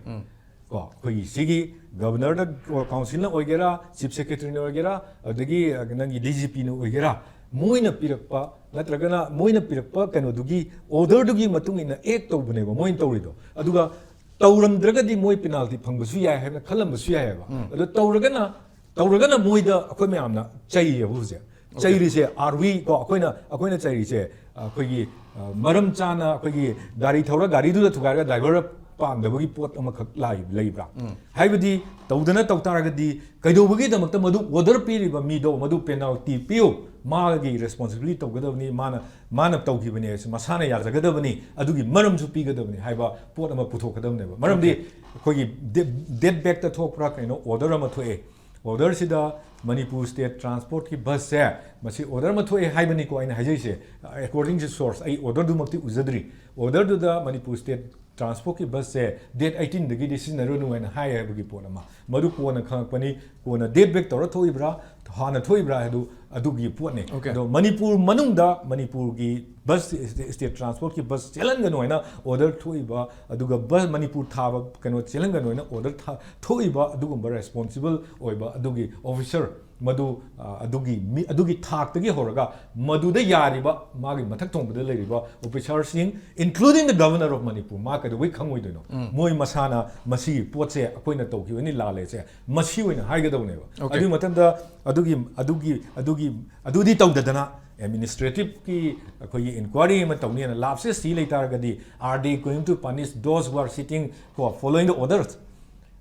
ꯀꯣ, ꯑꯩꯈꯣꯏꯒꯤ ꯁꯤꯒꯤ ꯒꯕꯔꯅꯔꯗ, ꯀꯥꯎꯟꯁꯤꯜꯅ ꯑꯣꯏꯒꯦꯔꯥ, ꯆꯤꯐ ꯁꯦꯀ꯭ꯔꯦꯇꯔꯤꯅ ꯑꯣꯏꯒꯦꯔꯥ, ꯑꯗꯒꯤ ꯅꯪꯒꯤ ꯗꯤ ꯖꯤ ꯄꯤꯅ ꯑꯣꯏꯒꯦꯔꯥ, ꯃꯣꯏꯅ ꯄꯤꯔꯛꯄ ꯅꯠꯇ꯭ꯔꯒꯅ ꯃꯣꯏꯅ ꯄꯤꯔꯛꯄ ꯀꯩꯅꯣꯗꯨꯒꯤ ꯑꯣꯔꯗꯔꯗꯨꯒꯤ ꯃꯇꯨꯡ ꯏꯟꯅ ꯑꯦꯛ ꯇꯧꯕꯅꯦꯕ ꯃꯣꯏꯅ ꯇꯧꯔꯤꯗꯣ꯫ ꯑꯗꯨꯒ ꯇꯧꯔꯝꯗ꯭ꯔꯒꯗꯤ ꯃꯣꯏ ꯄꯦꯅꯥꯜꯇꯤ ꯐꯪꯕꯁꯨ ꯌꯥꯏ ꯍꯥꯏꯅ ꯈꯜꯂꯝꯕꯁꯨ ꯌꯥꯏꯑꯕ꯫ ꯑꯗꯣ ꯇꯧꯔꯒꯅ, ꯇꯧꯔꯒꯅ ꯃꯣꯏꯗ ꯑꯩꯈꯣꯏ ꯃꯌꯥꯝꯅ ꯆꯩꯌꯦꯕ ꯍꯧꯖꯤꯛ꯫ ꯆꯩꯔꯤꯁꯦ, are we ꯀꯣ, ꯑꯩꯈꯣꯏꯅ, ꯑꯩꯈꯣꯏꯅ ꯆꯩꯔꯤꯁꯦ, ꯑꯩꯈꯣꯏꯒꯤ, ꯑ, ꯃꯔꯝ ꯆꯥꯅ ꯑꯩꯈꯣꯏꯒꯤ ꯒꯥꯔꯤ ꯊꯧꯔ ꯒꯥꯔꯤꯗꯨꯗ ꯊꯨꯒꯥꯏꯔꯒ ꯗ꯭ꯔꯥꯏꯚꯔ ꯄꯥꯝꯗꯕꯒꯤ ꯄꯣꯠ ꯑꯃꯈꯛ ꯂꯥꯛꯏ-, ꯂꯩꯕ꯭ꯔꯥ? ꯍꯥꯏꯕꯗꯤ ꯇꯧꯗꯅ ꯇꯧ ꯇꯥꯔꯒꯗꯤ ꯀꯩꯗꯧꯕꯒꯤꯗꯃꯛꯇ ꯃꯗꯨ ꯑꯣꯔꯗꯔ ꯄꯤꯔꯤꯕ ꯃꯤꯗꯣ ꯃꯗꯨ ꯄꯦꯅꯥꯜꯇꯤ ꯄꯤꯌꯨ, ꯃꯥꯒꯤ ꯔꯦꯁꯄꯣꯟꯁꯤꯕꯤꯂꯤꯇꯤ ꯇꯧꯒꯗꯕꯅꯤ, ꯃꯥꯅ, ꯃꯥꯅ ꯇꯧꯈꯤꯕꯅꯦ, ꯃꯁꯥꯅ ꯌꯥꯖꯒꯗꯕꯅꯤ, ꯑꯗꯨꯒꯤ ꯃꯔꯝꯁꯨ ꯄꯤꯒꯗꯕꯅꯤ ꯍꯥꯏꯕ ꯄꯣꯠ ꯑꯃ ꯄꯨꯊꯣꯛꯀꯗꯕꯅꯦꯕ꯫ ꯃꯔꯝꯗꯤ ꯑꯩꯈꯣꯏꯒꯤ ꯗꯦꯠ, ꯗꯦꯠ ꯕꯦꯛꯇ ꯊꯣꯛꯄ꯭ꯔꯥ ꯀꯩꯅꯣ ꯑꯣꯔꯗꯔ ꯑꯃ ꯊꯣꯛꯑꯦ, ꯑꯣꯔꯗꯔꯁꯤꯗ ꯃꯅꯤꯄꯨꯔ ꯁ꯭ꯇꯦꯠ ꯇ꯭ꯔꯥꯟꯁꯄꯣꯔꯠꯀꯤ ꯕꯁꯁꯦ, ꯃꯁꯤ ꯑꯣꯔꯗꯔ ꯑꯃ ꯊꯣꯛꯑꯦ ꯍꯥꯏꯕꯅꯤꯀꯣ ꯑꯩꯅ ꯍꯥꯏꯖꯩꯁꯦ, according to source, ꯑꯩ ꯑꯣꯔꯗꯔꯗꯨꯃꯛꯇꯤ ꯎꯖꯗ꯭ꯔꯤ꯫ ꯑꯣꯔꯗꯔꯗꯨꯗ ꯃꯅꯤꯄꯨꯔ ꯁ꯭ꯇꯦꯠ ꯇ꯭ꯔꯥꯟꯁꯄꯣꯔꯠꯀꯤ ꯕꯁꯁꯦ ꯗꯦꯠ ꯑꯩꯇꯤꯟꯗꯒꯤꯗꯤ ꯁꯤꯖꯤꯟꯅꯔꯨꯅꯨ ꯍꯥꯏꯅ ꯍꯥꯏ ꯍꯥꯏꯕꯒꯤ ꯄꯣꯠ ꯑꯃ, ꯃꯗꯨ ꯀꯣꯟꯅ ꯈꯪꯉꯛꯄꯅꯤ꯫ ꯀꯣꯟꯅ ꯗꯦꯠ ꯕꯦꯛ ꯇꯧꯔ ꯊꯣꯛꯏꯕ꯭ꯔꯥ, ꯍꯥꯟꯅ ꯊꯣꯛꯏꯕ꯭ꯔꯥ ꯍꯥꯏꯗꯨ ꯑꯗꯨꯒꯤ ꯄꯣꯠꯅꯤ꯫ Okay. ꯑꯗꯣ ꯃꯅꯤꯄꯨꯔ ꯃꯅꯨꯡꯗ ꯃꯅꯤꯄꯨꯔꯒꯤ ꯕꯁ, ꯁ꯭ꯇꯦꯠ ꯇ꯭ꯔꯥꯟꯁꯄꯣꯔꯠꯀꯤ ꯕꯁ ꯆꯦꯜꯍꯟꯒꯅꯨ ꯍꯥꯏꯅ ꯑꯣꯔꯗꯔ ꯊꯣꯛꯏꯕ, ꯑꯗꯨꯒ ꯕꯁ ꯃꯅꯤꯄꯨꯔ ꯊꯥꯕ ꯀꯩꯅꯣ ꯆꯦꯜꯍꯟꯒꯅꯨ ꯍꯥꯏꯅ ꯑꯣꯔꯗꯔ ꯊꯥ- ꯊꯣꯛꯏꯕ ꯑꯗꯨꯒꯨꯝꯕ ꯔꯦꯁꯄꯣꯟꯁꯤꯕꯜ ꯑꯣꯏꯕ ꯑꯗꯨꯒꯤ ꯑꯣꯐꯤꯁꯔ ꯃꯗꯨ, ꯑ, ꯑꯗꯨꯒꯤ ꯃꯤ, ꯑꯗꯨꯒꯤ ꯊꯥꯛꯇꯒꯤ ꯍꯧꯔꯒ ꯃꯗꯨꯗ ꯌꯥꯔꯤꯕ ꯃꯥꯒꯤ ꯃꯊꯛ ꯊꯣꯡꯕꯗ ꯂꯩꯔꯤꯕ ꯑꯣꯐꯤꯁꯥꯔꯁꯤꯡ, including the Governor of Manipur, ꯃꯥ ꯀꯩꯗꯧꯕꯩ ꯈꯪꯉꯣꯏꯗꯣꯏꯅꯣ? ꯃꯣꯏ ꯃꯁꯥꯅ ꯃꯁꯤꯒꯤ ꯄꯣꯠꯁꯦ ꯑꯩꯈꯣꯏꯅ ꯇꯧꯈꯤꯕꯅꯤ ꯂꯥꯜꯂꯦꯁꯦ ꯃꯁꯤ ꯑꯣꯏꯅ ꯍꯥꯏꯒꯗꯧꯅꯦꯕ꯫ Okay. ꯑꯗꯨꯒꯤ ꯃꯇꯝꯗ ꯑꯗꯨꯒꯤ, ꯑꯗꯨꯒꯤ, ꯑꯗꯨꯒꯤ, ꯑꯗꯨꯗꯤ ꯇꯧꯗꯗꯅ ꯑꯦꯗꯃꯤꯅꯤꯁꯇ꯭ꯔꯦꯇꯤꯚꯀꯤ ꯑꯩꯈꯣꯏꯒꯤ ꯏꯟꯀ꯭ꯋꯥꯏꯔꯤ ꯑꯃ ꯇꯧꯅꯤꯅ ꯂꯥꯞꯁꯦ ꯁꯤ ꯂꯩꯇꯥꯔꯒꯗꯤ, are they going to punish those who are sitting ꯀꯣ, following the orders?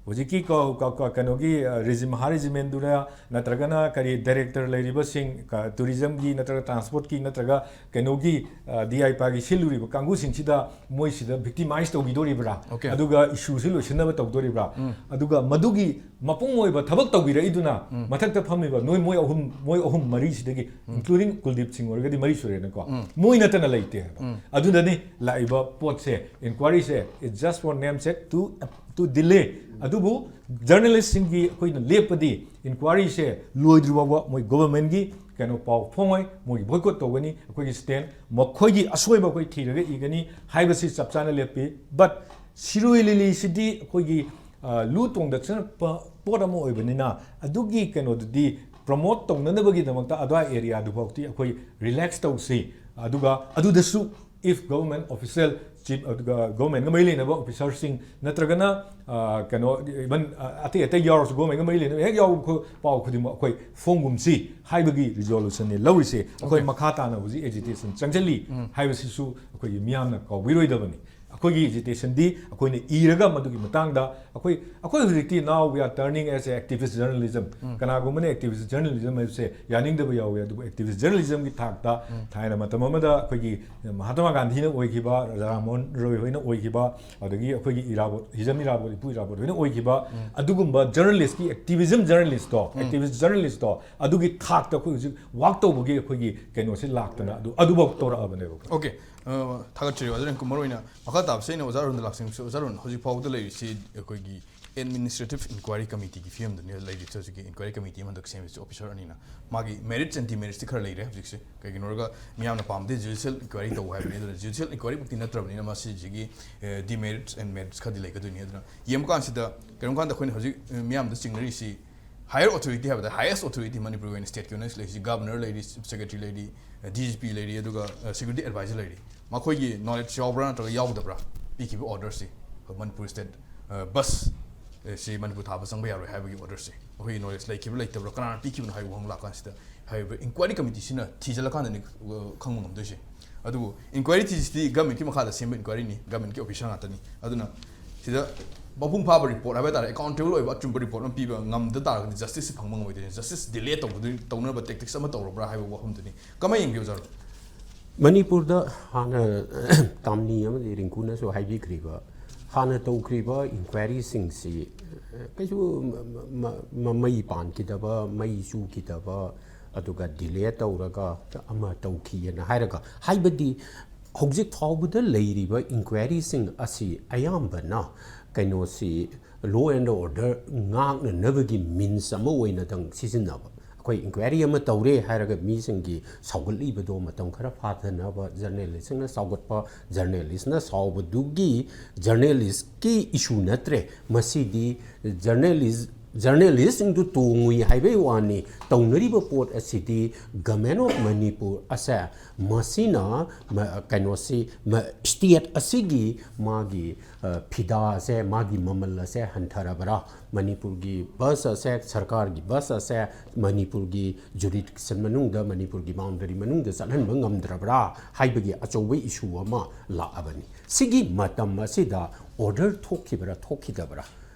ꯍꯧꯖꯤꯛꯀꯤ ꯀ-, ꯀ-, ꯀ-, ꯀꯩꯅꯣꯒꯤ ꯔꯤꯖꯤꯝ, ꯃꯍꯥ ꯔꯤꯖꯤꯃꯦꯟꯗꯨꯔ ꯅꯠꯇ꯭ꯔꯒꯅ ꯀꯔꯤ ꯗꯥꯏꯔꯦꯛꯇꯔ ꯂꯩꯔꯤꯕꯁꯤꯡ, ꯇꯨꯔꯤꯖꯝꯒꯤ ꯅꯠꯇ꯭ꯔꯒ ꯇ꯭ꯔꯥꯟꯁꯄꯣꯔꯠꯀꯤ ꯅꯠꯇ꯭ꯔꯒ ꯀꯩꯅꯣꯒꯤ, ꯗꯤ ꯑꯥꯏ ꯄꯥꯒꯤ ꯁꯤꯜꯂꯨꯔꯤꯕ ꯀꯥꯡꯕꯨꯁꯤꯡꯁꯤꯗ ꯃꯣꯏꯁꯤꯗ ꯚꯤꯛꯇꯤꯃꯥꯏꯁ ꯇꯧꯕꯤꯗꯣꯔꯤꯕ꯭ꯔꯥ? Okay. ꯑꯗꯨꯒ ꯏꯁꯨꯁꯤ ꯂꯣꯏꯁꯤꯟꯅꯕ ꯇꯧꯗꯣꯔꯤꯕ꯭ꯔꯥ? ꯑꯗꯨꯒ ꯃꯗꯨꯒꯤ ꯃꯄꯨꯡ ꯑꯣꯏꯕ ꯊꯕꯛ ꯇꯧꯕꯤꯔꯛꯏꯗꯨꯅ ꯃꯊꯛꯇ ꯐꯝꯃꯤꯕ ꯅꯣꯏ, ꯃꯣꯏ ꯑꯍꯨꯝ, ꯃꯣꯏ ꯑꯍꯨꯝ ꯃꯔꯤꯁꯤꯗꯒꯤ, including ꯀꯨꯜꯗꯤꯞ ꯁꯤꯡ ꯑꯣꯏꯔꯒꯗꯤ ꯃꯔꯤ ꯁꯨꯔꯦꯅꯀꯣ, ꯃꯣꯏ ꯅꯠꯇꯅ ꯂꯩꯇꯦ ꯍꯥꯏꯕ꯫ ꯑꯗꯨꯅꯅꯤ ꯂꯥꯛꯏꯕ ꯄꯣꯠꯁꯦ, ꯏꯟꯀ꯭ꯋꯥꯏꯔꯤꯁꯦ, it's just for namesake to, to delay. ꯑꯗꯨꯕꯨ ꯖꯔꯅꯦꯂꯤꯁꯁꯤꯡꯒꯤ ꯑꯩꯈꯣꯏꯅ ꯂꯦꯞꯄꯗꯤ ꯏꯟꯀ꯭ꯋꯥꯏꯔꯤꯁꯦ ꯂꯣꯏꯗ꯭ꯔꯤ ꯐꯥꯎꯕ ꯃꯣꯏ ꯒꯣꯕꯔꯃꯦꯟꯒꯤ ꯀꯩꯅꯣ ꯄꯥꯎ ꯐꯣꯡꯉꯣꯏ, ꯃꯣꯏꯒꯤ ꯕꯣꯏꯀꯣꯠ ꯇꯧꯒꯅꯤ, ꯑꯩꯈꯣꯏꯒꯤ ꯁ꯭ꯇꯦꯟ, ꯃꯈꯣꯏꯒꯤ ꯑꯁꯣꯏꯕ ꯑꯩꯈꯣꯏ ꯊꯤꯔꯒ ꯏꯒꯅꯤ ꯍꯥꯏꯕꯁꯤ ꯆꯞ ꯆꯥꯅ ꯂꯦꯞꯄꯤ꯫ But ꯁꯤꯔꯣꯏ ꯂꯤꯂꯤꯁꯤꯗꯤ ꯑꯩꯈꯣꯏꯒꯤ, ꯑ, ꯂꯨ ꯇꯣꯡꯗ ꯆꯪꯉꯛꯄ ꯄꯣꯠ ꯑꯃ ꯑꯣꯏꯕꯅꯤꯅ ꯑꯗꯨꯒꯤ ꯀꯩꯅꯣꯗꯨꯗꯤ ꯄ꯭ꯔꯃꯣꯠ ꯇꯧꯅꯅꯕꯒꯤꯗꯃꯛꯇ ꯑꯗꯨꯋꯥꯏ ꯑꯦꯔꯤꯌꯥꯗꯨꯐꯥꯎꯗꯤ ꯑꯩꯈꯣꯏ ꯔꯤꯂꯦꯛꯁ ꯇꯧꯁꯤ꯫ ꯑꯗꯨꯒ ꯑꯗꯨꯗꯁꯨ if government official, chief, ꯑꯗꯨꯒ ꯒꯣꯔꯃꯦꯟꯒ ꯃꯔꯤ ꯂꯩꯅꯕ ꯑꯣꯐꯤꯁꯥꯔꯁꯤꯡ ꯅꯠꯇ꯭ꯔꯒꯅ, ꯑ, ꯀꯩꯅꯣ, even, ꯑ, ꯑꯇꯩ ꯑꯇꯩ ꯌꯥꯎꯔꯁꯨ ꯒꯣꯔꯃꯦꯟꯒ ꯃꯔꯤ ꯂꯩꯅꯕ ꯍꯦꯛ ꯌꯥꯎꯕ ꯈꯨ-, ꯄꯥꯎ ꯈꯨꯗꯤꯡꯃꯛ ꯑꯩꯈꯣꯏ ꯐꯣꯡꯒꯨꯝꯁꯤ ꯍꯥꯏꯕꯒꯤ ꯔꯤꯖꯣꯂꯨꯁꯟꯅꯤ ꯂꯧꯔꯤꯁꯦ꯫ ꯑꯩꯈꯣꯏ Okay. ꯃꯈꯥ ꯇꯥꯅ ꯍꯧꯖꯤꯛ ꯑꯦꯖꯤꯇꯦꯁꯟ ꯆꯪꯁꯤꯜꯂꯤ ꯍꯥꯏꯕꯁꯤꯁꯨ ꯑꯩꯈꯣꯏꯒꯤ ꯃꯤꯌꯥꯝꯅ ꯀꯥꯎꯕꯤꯔꯣꯏꯗꯕꯅꯤ꯫ ꯑꯩꯈꯣꯏꯒꯤ ꯑꯦꯖꯤꯇꯦꯁꯟꯗꯤ ꯑꯩꯈꯣꯏꯅ ꯏꯔꯒ ꯃꯗꯨꯒꯤ ꯃꯇꯥꯡꯗ ꯑꯩꯈꯣꯏ, ꯑꯩꯈꯣꯏ ꯍꯧꯖꯤꯛꯇꯤ now we are turning as a activist journalism. ꯀꯅꯥꯒꯨꯝꯕꯅ activist journalism ꯍꯥꯏꯕꯁꯦ ꯌꯥꯅꯤꯡꯗꯕ ꯌꯥꯎꯋꯤ, ꯑꯗꯨꯕꯨ activist journalismꯒꯤ ꯊꯥꯛꯇ ꯊꯥꯏꯅ ꯃꯇꯝ ꯑꯃꯗ ꯑꯩꯈꯣꯏꯒꯤ ꯃꯍꯥꯇꯃꯥ ꯒꯥꯟꯙꯤꯅ ꯑꯣꯏꯈꯤꯕ, ꯔꯥꯖꯥ ꯔꯥꯝ ꯃꯣꯍꯟ ꯔꯣꯏ ꯍꯣꯏꯅ ꯑꯣꯏꯈꯤꯕ, ꯑꯗꯒꯤ ꯑꯩꯈꯣꯏꯒꯤ ꯏꯔꯥꯕꯣꯠ, ꯍꯤꯖꯝ ꯏꯔꯥꯕꯣꯠ, ꯏꯄꯨ ꯏꯔꯥꯕꯣꯠ ꯍꯣꯏꯅ ꯑꯣꯏꯈꯤꯕ ꯑꯗꯨꯒꯨꯝꯕ journalistꯀꯤ, activism journalistꯇꯣ, activist journalistꯇꯣ, ꯑꯗꯨꯒꯤ ꯊꯥꯛꯇ ꯑꯩꯈꯣꯏ ꯍꯧꯖꯤꯛ work ꯇꯧꯕꯒꯤ ꯑꯩꯈꯣꯏꯒꯤ ꯀꯩꯅꯣꯁꯦ ꯂꯥꯛꯇꯅ ꯑꯗꯨ, ꯑꯗꯨꯐꯥꯎ ꯇꯧꯔꯛꯑꯕꯅꯦꯕꯀꯣ꯫ Okay. ꯑ, ꯊꯥꯒꯠꯆꯔꯤ, ꯑꯗꯨꯅ ꯃꯔꯨ ꯑꯣꯏꯅ ꯃꯈꯥ ꯇꯥꯕꯁꯦ ꯑꯩꯅ ꯑꯣꯖꯥ ꯑꯔꯨꯟꯗ ꯂꯥꯛꯆꯅꯤꯡꯕꯁꯦ, ꯑꯣꯖꯥ ꯑꯔꯨꯟ, ꯍꯧꯖꯤꯛ ꯐꯥꯎꯕꯗ ꯂꯩꯔꯤꯁꯤ ꯑꯩꯈꯣꯏꯒꯤ Administrative Inquiry Committeeꯒꯤ ꯐꯤꯕꯝꯗꯅꯦ ꯂꯩꯔꯤꯁꯦ꯫ ꯍꯧꯖꯤꯛꯀꯤ Inquiry Committee ꯑꯃ ꯍꯟꯗꯛ ꯁꯦꯝꯃꯤꯁꯦ officer ꯑꯅꯤꯅ, ꯃꯥꯒꯤ merits and demeritsꯇꯤ ꯈꯔ ꯂꯩꯔꯦ ꯍꯧꯖꯤꯛꯁꯦ꯫ ꯀꯩꯒꯤꯅꯣ ꯍꯥꯏꯔꯒ ꯃꯤꯌꯥꯝꯅ ꯄꯥꯝꯕꯗꯤ judicial inquiry ꯇꯧ ꯍꯥꯏꯕꯅꯤ꯫ ꯑꯗꯨꯅ judicial inquiryꯃꯛꯇꯤ ꯅꯠꯇ꯭ꯔꯕꯅꯤꯅ ꯃꯁꯤꯁꯤꯒꯤ demerits and merits ꯈꯔꯗꯤ ꯂꯩꯒꯗꯣꯏꯅꯤ꯫ ꯑꯗꯨꯅ ꯌꯦꯡꯕ ꯀꯥꯟꯁꯤꯗ ꯀꯔꯤꯒꯨꯝꯕ ꯀꯥꯟꯗ ꯑꯩꯈꯣꯏꯅ ꯍꯧꯖꯤꯛ ꯃꯤꯌꯥꯝꯗ ꯆꯤꯡꯅꯔꯤꯁꯤ higher authority ꯍꯥꯏꯕꯗ highest authority ꯃꯅꯤꯄꯨꯔꯒꯤ ꯑꯣꯏꯅ stateꯀꯤ ꯑꯣꯏꯅ ꯂꯩꯔꯤꯁꯤ governor ꯂꯩꯔꯤ, chief secretary ꯂꯩꯔꯤ, DGP ꯂꯩꯔꯤ, ꯑꯗꯨꯒ security advisor ꯂꯩꯔꯤ꯫ ꯃꯈꯣꯏꯒꯤ knowledge ꯌꯥꯎꯕ꯭ꯔꯥ ꯅꯠꯇ꯭ꯔꯒ ꯌꯥꯎꯗꯕ꯭ꯔꯥ ꯄꯤꯈꯤꯕ orderꯁꯤ? ꯃꯅꯤꯄꯨꯔ state bus ꯁꯤ ꯃꯅꯤꯄꯨꯔ ꯊꯥꯕ ꯆꯪꯕ ꯌꯥꯔꯣꯏ ꯍꯥꯏꯕꯒꯤ orderꯁꯤ ꯃꯈꯣꯏꯒꯤ knowledge ꯂꯩꯈꯤꯕ꯭ꯔꯥ ꯂꯩꯇꯕ꯭ꯔꯥ, ꯀꯅꯥꯅ ꯄꯤꯈꯤꯕꯅꯣ ꯍꯥꯏꯕ ꯋꯥꯍꯪ ꯂꯥꯛꯀꯥꯟꯁꯤꯗ ꯍꯥꯏꯔꯤꯕ Inquiry Committeeꯁꯤꯅ ꯊꯤꯖꯤꯜꯂꯀꯥꯟꯗꯅꯤ ꯈꯪꯕ ꯉꯝꯗꯣꯏꯁꯦ꯫ ꯑꯗꯨꯕꯨ inquiry ꯊꯤꯁꯤꯗꯤ governmentꯀꯤ ꯃꯈꯥꯗ ꯁꯦꯝꯕ inquiryꯅꯤ, governmentꯀꯤ officer ꯉꯥꯛꯇꯅꯤ꯫ ꯑꯗꯨꯅ ꯁꯤꯗ ꯃꯄꯨꯡ ꯐꯥꯕ report ꯍꯥꯏꯕ ꯇꯥꯔꯦ, accountable ꯑꯣꯏꯕ ꯑꯆꯨꯝꯕ report ꯑꯃ ꯄꯤꯕ ꯉꯝꯗ ꯇꯥꯔꯒꯗꯤ justiceꯁꯤ ꯐꯪꯕ ꯉꯝꯃꯣꯏꯗꯣꯏꯅꯤ꯫ Justice delay ꯇꯧꯕꯗꯨ, ꯇꯧꯅꯕ tactics ꯑꯃ ꯇꯧꯔꯕ꯭ꯔꯥ ꯍꯥꯏꯕ ꯋꯥꯐꯝꯗꯨꯅꯤ꯫ ꯀꯃꯥꯏꯅ ꯌꯦꯡꯕꯤꯌꯨ, ꯑꯣꯖꯥ? ꯃꯅꯤꯄꯨꯔꯗ ꯍꯥꯟꯅ ꯇꯥꯝꯅꯤ ꯑꯃꯗꯤ ꯔꯤꯡꯀꯨꯅꯁꯨ ꯍꯥꯏꯕꯤꯈ꯭ꯔꯤꯕ, ꯍꯥꯟꯅ ꯇꯧꯈ꯭ꯔꯤꯕ inquiryꯁꯤꯡꯁꯤ ꯀꯩꯁꯨ ꯃ-, ꯃ-, ꯃ-, ꯃꯩ ꯄꯥꯟꯈꯤꯗꯕ, ꯃꯩ ꯆꯨꯈꯤꯗꯕ, ꯑꯗꯨꯒ delay ꯇꯧꯔꯒ ꯑꯃ ꯇꯧꯈꯤꯑꯅ ꯍꯥꯏꯔꯒ, ꯍꯥꯏꯕꯗꯤ ꯍꯧꯖꯤꯛ ꯐꯥꯎꯕꯗ ꯂꯩꯔꯤꯕ inquiryꯁꯤꯡ ꯑꯁꯤ ꯑꯌꯥꯝꯕꯅ ꯀꯩꯅꯣꯁꯤ, law and order ꯉꯥꯛꯅꯅꯕꯒꯤ means ꯑꯃ ꯑꯣꯏꯅꯗꯪ ꯁꯤꯖꯤꯟꯅꯕ꯫ ꯑꯩꯈꯣꯏ inquiry ꯑꯃ ꯇꯧꯔꯦ ꯍꯥꯏꯔꯒ ꯃꯤꯁꯤꯡꯒꯤ ꯁꯥꯎꯒꯠꯂꯤꯕꯗꯣ ꯃꯇꯝ ꯈꯔ ꯐꯥꯊꯅꯕ, journalistꯁꯤꯡꯅ ꯁꯥꯎꯒꯠꯄ, journalistꯅ ꯁꯥꯎꯕꯗꯨꯒꯤ journalistꯀꯤ issue ꯅꯠꯇ꯭ꯔꯦ꯫ ꯃꯁꯤꯗꯤ journalist, journalistꯁꯤꯡꯗꯨ ꯇꯣꯡꯉꯨꯏ ꯍꯥꯏꯕꯒꯤ ꯋꯥꯅꯤ꯫ ꯇꯧꯅꯔꯤꯕ ꯄꯣꯠ ꯑꯁꯤꯗꯤ Government of Manipur ꯑꯁꯦ, ꯃꯁꯤꯅ ꯃ-, ꯀꯩꯅꯣꯁꯤ, ꯃ-, state ꯑꯁꯤꯒꯤ ꯃꯥꯒꯤ, ꯑ, ꯐꯤꯗꯥ ꯑꯁꯦ, ꯃꯥꯒꯤ ꯃꯃꯜ ꯑꯁꯦ ꯍꯟꯊꯔꯕ꯭ꯔꯥ? ꯃꯅꯤꯄꯨꯔꯒꯤ bus ꯑꯁꯦ, ꯁꯔꯀꯥꯔꯒꯤ bus ꯑꯁꯦ ꯃꯅꯤꯄꯨꯔꯒꯤ jurisdiction ꯃꯅꯨꯡꯗ, ꯃꯅꯤꯄꯨꯔꯒꯤ boundary ꯃꯅꯨꯡꯗ ꯆꯠꯍꯟꯕ ꯉꯝꯗ꯭ꯔꯕ꯭ꯔꯥ ꯍꯥꯏꯕꯒꯤ ꯑꯆꯧꯕ issue ꯑꯃ ꯂꯥꯛꯑꯕꯅꯤ꯫ ꯁꯤꯒꯤ ꯃꯇꯝ ꯑꯁꯤꯗ order ꯊꯣꯛꯈꯤꯕ꯭ꯔꯥ, ꯊꯣꯛꯈꯤꯗꯕ꯭ꯔꯥ?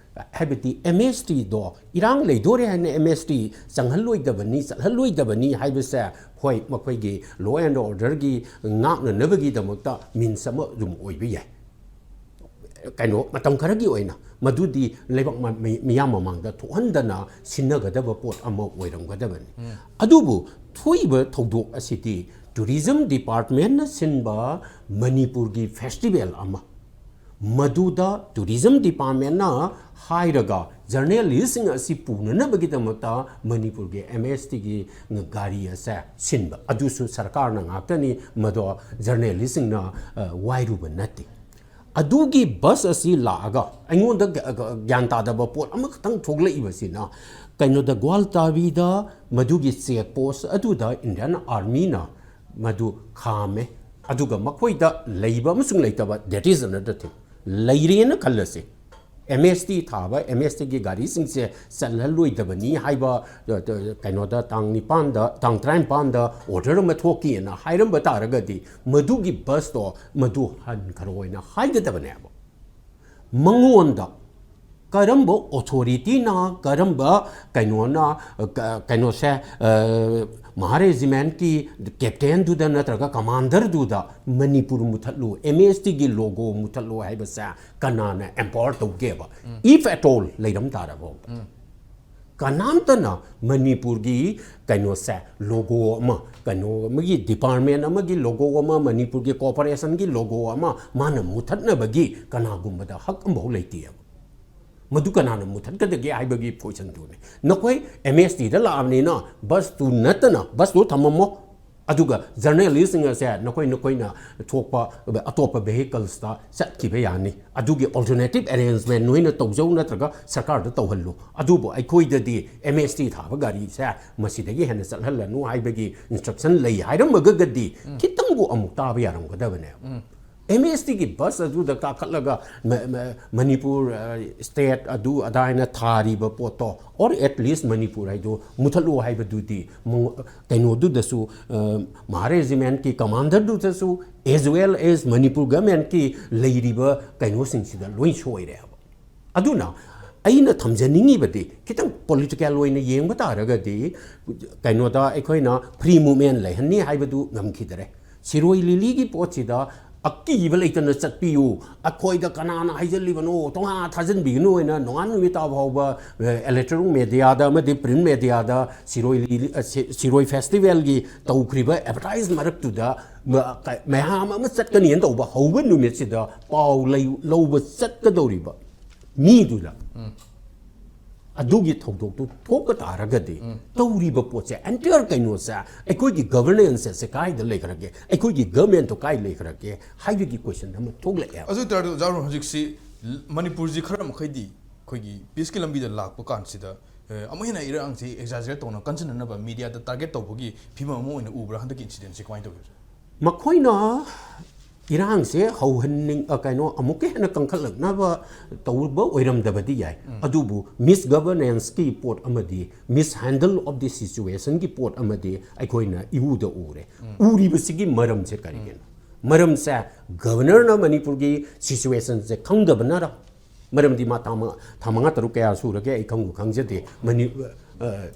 ꯍꯥꯏꯕꯗꯤ MSTꯗꯣ ꯏꯔꯥꯡ ꯂꯩꯗꯣꯔꯦ ꯍꯥꯏꯅ MST ꯆꯪꯍꯜꯂꯣꯏꯗꯕꯅꯤ, ꯆꯠꯍꯜꯂꯣꯏꯗꯕꯅꯤ ꯍꯥꯏꯕꯁꯦ, ꯍꯣꯏ, ꯃꯈꯣꯏꯒꯤ law and orderꯒꯤ ꯉꯥꯛꯅꯅꯕꯒꯤꯗꯃꯛꯇ means ꯑꯃ ꯑꯗꯨꯝ ꯑꯣꯏꯕ ꯌꯥꯏ꯫ ꯀꯩꯅꯣ, ꯃꯇꯝ ꯈꯔꯒꯤ ꯑꯣꯏꯅ ꯃꯗꯨꯗꯤ ꯂꯩꯕꯥꯛ ꯃ-, ꯃꯤ-, ꯃꯤꯌꯥꯝ ꯃꯃꯥꯡꯗ ꯊꯣꯛꯍꯟꯗꯅ ꯁꯤꯟꯅꯒꯗꯕ ꯄꯣꯠ ꯑꯃ ꯑꯣꯏꯔꯝꯒꯗꯕꯅꯤ꯫ ꯑꯗꯨꯕꯨ ꯊꯣꯛꯏꯕ ꯊꯧꯗꯣꯛ ꯑꯁꯤꯗꯤ tourism departmentꯅ ꯁꯤꯟꯕ ꯃꯅꯤꯄꯨꯔꯒꯤ festival ꯑꯃ, ꯃꯗꯨꯗ ꯇꯨꯔꯤꯖꯝ ꯗꯤꯄꯥꯔꯠꯃꯦꯟꯅ ꯍꯥꯏꯔꯒ ꯖꯔꯅꯦꯂꯤꯁꯁꯤꯡ ꯑꯁꯤ ꯄꯨꯅꯅꯕꯒꯤꯗꯃꯛꯇ ꯃꯅꯤꯄꯨꯔꯒꯤ ꯑꯦꯝ ꯑꯦꯁ ꯇꯤꯒꯤ ꯒꯥꯔꯤ ꯑꯁꯦ ꯁꯤꯟꯕ, ꯑꯗꯨꯁꯨ ꯁꯔꯀꯥꯔꯅ ꯉꯥꯛꯇꯅꯤ, ꯃꯗꯣ ꯖꯔꯅꯦꯂꯤꯁꯁꯤꯡꯅ, ꯑ, ꯋꯥꯏꯔꯨꯕ ꯅꯠꯇꯦ꯫ ꯑꯗꯨꯒꯤ ꯕꯁ ꯑꯁꯤ ꯂꯥꯛꯑꯒ ꯑꯩꯉꯣꯟꯗ ꯒ-, ꯒ-, ꯒ꯭ꯌꯥꯟ ꯇꯥꯗꯕ ꯄꯣꯠ ꯑꯃꯈꯛꯇꯪ ꯊꯣꯛꯂꯛꯏꯕꯁꯤꯅ, ꯀꯩꯅꯣꯗ, ꯒ꯭ꯋꯥꯜꯇꯥꯕꯤꯗ ꯃꯗꯨꯒꯤ ꯆꯦꯛ ꯄꯣꯁ ꯑꯗꯨꯗ ꯏꯟꯗꯤꯌꯥꯟ ꯑꯥꯔꯃꯤꯅ ꯃꯗꯨ ꯈꯥꯝꯃꯦ꯫ ꯑꯗꯨꯒ ꯃꯈꯣꯏꯗ ꯂꯩꯕ ꯑꯃꯁꯨꯡ ꯂꯩꯇꯕ, that is another thing꯫ ꯂꯩꯔꯦꯅ ꯈꯜꯂꯁꯤ, ꯑꯦꯝ ꯑꯦꯁ ꯇꯤ ꯊꯥꯕ ꯑꯦꯝ ꯑꯦꯁ ꯇꯤꯒꯤ ꯒꯥꯔꯤꯁꯤꯡꯁꯦ ꯆꯠꯍꯜꯂꯣꯏꯗꯕꯅꯤ ꯍꯥꯏꯕ, ꯑ, ꯑ, ꯀꯩꯅꯣꯗ, ꯇꯥꯡ ꯅꯤꯄꯥꯟꯗ, ꯇꯥꯡ ꯇꯔꯥꯅꯤꯄꯥꯟꯗ order ꯑꯃ ꯊꯣꯛꯈꯤꯑꯅ ꯍꯥꯏꯔꯝꯕ ꯇꯥꯔꯒꯗꯤ, ꯃꯗꯨꯒꯤ ꯕꯁꯇꯣ ꯃꯗꯨ ꯍꯟꯈ꯭ꯔꯣꯅ ꯍꯥꯏꯒꯗꯕꯅꯦꯕ꯫ ꯃꯉꯣꯟꯗ ꯀꯔꯝꯕ ꯑꯣꯊꯣꯔꯤꯇꯤꯅ, ꯀꯔꯝꯕ ꯀꯩꯅꯣꯅ, ꯀ-, ꯀꯩꯅꯣꯁꯦ, ꯑ, ꯃꯍꯥ ꯔꯦꯖꯤꯃꯦꯟꯠꯀꯤ ꯀꯦꯞꯇꯦꯟꯗꯨꯗ ꯅꯠꯇ꯭ꯔꯒ ꯀꯃꯥꯟꯗꯔꯗꯨꯗ ꯃꯅꯤꯄꯨꯔ ꯃꯨꯊꯠꯂꯨ, ꯑꯦꯝ ꯑꯦꯁ ꯇꯤꯒꯤ ꯂꯣꯒꯣ ꯃꯨꯊꯠꯂꯨ ꯍꯥꯏꯕꯁꯦ ꯀꯅꯥꯅ empower ꯇꯧꯒꯦꯕ? If at all ꯂꯩꯔꯝ ꯇꯥꯔꯕ? ꯀꯅꯥꯝꯇꯅ ꯃꯅꯤꯄꯨꯔꯒꯤ ꯀꯩꯅꯣꯁꯦ, ꯂꯣꯒꯣ ꯑꯃ, ꯀꯩꯅꯣ ꯑꯃꯒꯤ, ꯗꯤꯄꯥꯔꯠꯃꯦꯟ ꯑꯃꯒꯤ ꯂꯣꯒꯣ ꯑꯃ, ꯃꯅꯤꯄꯨꯔꯒꯤ ꯀꯣꯔꯄꯣꯔꯦꯁꯟꯒꯤ ꯂꯣꯒꯣ ꯑꯃ ꯃꯥꯅ ꯃꯨꯊꯠꯅꯕꯒꯤ ꯀꯅꯥꯒꯨꯝꯕꯗ ꯍꯛ ꯑꯃꯐꯥꯎ ꯂꯩꯇꯦꯕ꯫ ꯃꯗꯨ ꯀꯅꯥꯅ ꯃꯨꯊꯠꯀꯗꯒꯦ ꯍꯥꯏꯕꯒꯤ ꯀꯣꯏꯁꯟꯗꯨꯅꯤ꯫ ꯅꯈꯣꯏ ꯑꯦꯝ ꯑꯦꯁ ꯇꯤꯗ ꯂꯥꯛꯑꯕꯅꯤꯅ ꯕꯁꯇꯨ ꯅꯠꯇꯅ, ꯕꯁꯇꯨ ꯊꯝꯃꯝꯃꯣ, ꯑꯗꯨꯒ ꯖꯔꯅꯦꯂꯤꯁꯁꯤꯡ ꯑꯁꯦ ꯅꯈꯣꯏ, ꯅꯈꯣꯏꯅ ꯊꯣꯛꯄ ꯑꯇꯣꯞꯄ ꯚꯦꯍꯤꯀꯜꯁꯇ ꯆꯠꯈꯤꯕ ꯌꯥꯅꯤ꯫ ꯑꯗꯨꯒꯤ alternative arrangement ꯅꯣꯏꯅ ꯇꯧꯖꯧ, ꯅꯠꯇ꯭ꯔꯒ ꯁꯔꯀꯥꯔꯗ ꯇꯧꯍꯜꯂꯨ꯫ ꯑꯗꯨꯕꯨ ꯑꯩꯈꯣꯏꯗꯗꯤ ꯑꯦꯝ ꯑꯦꯁ ꯇꯤ ꯊꯥꯕ ꯒꯥꯔꯤꯁꯦ ꯃꯁꯤꯗꯒꯤ ꯍꯦꯟꯅ ꯆꯠꯍꯜꯂꯅꯨ ꯍꯥꯏꯕꯒꯤ instruction ꯂꯩ ꯍꯥꯏꯔꯝꯃꯒꯗꯤ ꯎꯝ꯫ ꯈꯤꯇꯪꯕꯨ ꯑꯃꯨꯛ ꯇꯥꯕ ꯌꯥꯔꯝꯒꯗꯕꯅꯦꯕ꯫ ꯎꯝ꯫ ꯑꯦꯝ ꯑꯦꯁ ꯇꯤꯒꯤ ꯕꯁ ꯑꯗꯨꯗ ꯀꯥꯈꯠꯂꯒ ꯃ-, ꯃ-, ꯃꯅꯤꯄꯨꯔ, ꯑ, state ꯑꯗꯨ ꯑꯗꯥ ꯍꯥꯏꯅ ꯊꯥꯔꯤꯕ ꯄꯣꯠꯇꯣ, or at least ꯃꯅꯤꯄꯨꯔ ꯍꯥꯏꯗꯣ ꯃꯨꯊꯠꯂꯣ ꯍꯥꯏꯕꯗꯨꯗꯤ ꯃꯉꯣ-, ꯀꯩꯅꯣꯗꯨꯗꯁꯨ, ꯑ, ꯃꯍꯥ ꯔꯦꯖꯤꯃꯦꯟꯠꯀꯤ ꯀꯃꯥꯟꯗꯔꯗꯨꯗꯁꯨ, as well as ꯃꯅꯤꯄꯨꯔ ꯒꯚꯔꯟꯃꯦꯟꯠꯀꯤ ꯂꯩꯔꯤꯕ ꯀꯩꯅꯣꯁꯤꯡꯁꯤꯗ ꯂꯣꯏ ꯁꯣꯏꯔꯦꯕ꯫ ꯑꯗꯨꯅ ꯑꯩꯅ ꯊꯝꯖꯅꯤꯡꯉꯤꯕꯗꯤ, ꯈꯤꯇꯪ political ꯑꯣꯏꯅ ꯌꯦꯡꯕ ꯇꯥꯔꯒꯗꯤ, ꯀꯩꯅꯣꯗ ꯑꯩꯈꯣꯏꯅ free movement ꯂꯩꯍꯟꯅꯤ ꯍꯥꯏꯕꯗꯨ ꯉꯝꯈꯤꯗꯔꯦ꯫ ꯁꯤꯔꯣꯏ ꯂꯤꯂꯤꯒꯤ ꯄꯣꯠꯁꯤꯗ ꯑꯀꯤꯕ ꯂꯩꯇꯅ ꯆꯠꯄꯤꯌꯨ, ꯑꯩꯈꯣꯏꯗ ꯀꯅꯥꯅ ꯍꯥꯏꯖꯜꯂꯤꯕꯅꯣ, ꯇꯣꯉꯥꯟ ꯊꯥꯖꯟꯕꯤꯒꯅꯨ ꯍꯥꯏꯅ ꯅꯣꯡꯉꯥꯟ ꯅꯨꯃꯤꯠ ꯇꯥ ꯐꯥꯎꯕ, ꯑꯦ, electronic mediaꯗ ꯑꯃꯗꯤ print mediaꯗ ꯁꯤꯔꯣꯏ ꯂꯤꯂꯤ, ꯑ, ꯁꯤ-, ꯁꯤꯔꯣꯏ festivalꯒꯤ ꯇꯧꯈ꯭ꯔꯤꯕ advertise ꯃꯔꯛꯇꯨꯗ ꯃ-, ꯀ-, ꯃꯌꯥꯝ ꯑꯃ ꯆꯠꯀꯅꯤꯅ ꯇꯧꯕ ꯍꯧꯕ ꯅꯨꯃꯤꯠꯁꯤꯗ ꯄꯥꯎ ꯂꯩ-, ꯂꯧꯕ ꯆꯠꯀꯗꯧꯔꯤꯕ ꯃꯤꯗꯨꯗ ꯑꯗꯨꯒꯤ ꯊꯧꯗꯣꯛꯇꯨ ꯊꯣꯛꯄ ꯇꯥꯔꯒꯗꯤ ꯇꯧꯔꯤꯕ ꯄꯣꯠꯁꯦ, entire ꯀꯩꯅꯣꯁꯦ, ꯑꯩꯈꯣꯏꯒꯤ governanceꯁꯦ ꯀꯥꯏꯗ ꯂꯩꯈ꯭ꯔꯒꯦ, ꯑꯩꯈꯣꯏꯒꯤ governmentꯇꯣ ꯀꯥꯏ ꯂꯩꯈ꯭ꯔꯒꯦ ꯍꯥꯏꯕꯒꯤ question ꯑꯃ ꯊꯣꯛꯂꯛꯑꯦꯕ꯫ ꯑꯗꯨ ꯑꯣꯏꯇꯥꯔꯗꯤ ꯑꯣꯖꯥ ꯔꯣꯍꯟ, ꯍꯧꯖꯤꯛꯁꯤ ꯃꯅꯤꯄꯨꯔꯁꯤ ꯈꯔ ꯃꯈꯩꯗꯤ ꯑꯩꯈꯣꯏꯒꯤ peaceꯀꯤ ꯂꯝꯕꯤꯗ ꯂꯥꯛꯄ ꯀꯥꯟꯁꯤꯗ, ꯑꯦ, ꯑꯃꯨꯛ ꯍꯦꯟꯅ ꯏꯔꯥꯡꯁꯤ exaggerate ꯇꯧꯅ ꯀꯟꯁꯤꯟꯅꯅꯕ mediaꯗ target ꯇꯧꯕꯒꯤ ꯐꯤꯕꯝ ꯑꯃ ꯑꯣꯏꯅ ꯎꯕ꯭ꯔꯥ ꯍꯟꯗꯛꯀꯤ incidentꯁꯤ? ꯀꯃꯥꯏꯅ ꯇꯧꯒꯦ? ꯃꯈꯣꯏꯅ ꯏꯔꯥꯡꯁꯦ ꯍꯧꯍꯟꯅꯤꯡ-, ꯑ, ꯀꯩꯅꯣ, ꯑꯃꯨꯛꯀ ꯍꯦꯟꯅ ꯀꯟꯈꯠꯂꯛꯅꯕ ꯇꯧꯕ ꯑꯣꯏꯔꯝꯗꯕꯗꯤ ꯌꯥꯏ꯫ ꯑꯗꯨꯕꯨ misgovernanceꯀꯤ ꯄꯣꯠ ꯑꯃꯗꯤ mishandle of the situationꯒꯤ ꯄꯣꯠ ꯑꯃꯗꯤ ꯑꯩꯈꯣꯏꯅ ꯏꯎꯗ ꯎꯔꯦ꯫ ꯎꯔꯤꯕꯁꯤꯒꯤ ꯃꯔꯝꯁꯦ ꯀꯔꯤꯒꯤꯅꯣ? ꯃꯔꯝꯁꯦ governorꯅ ꯃꯅꯤꯄꯨꯔꯒꯤ situationꯁꯦ ꯈꯪꯗꯕꯅꯔ? ꯃꯔꯝꯗꯤ ꯃꯥ ꯊꯥ ꯃꯉꯥ, ꯊꯥ ꯃꯉꯥ ꯇꯔꯨꯛ ꯀꯌꯥ ꯁꯨꯔꯒꯦ ꯑꯩ ꯈꯪꯕꯨ ꯈꯪꯖꯗꯦ꯫ ꯃꯅꯤ-, ꯑ,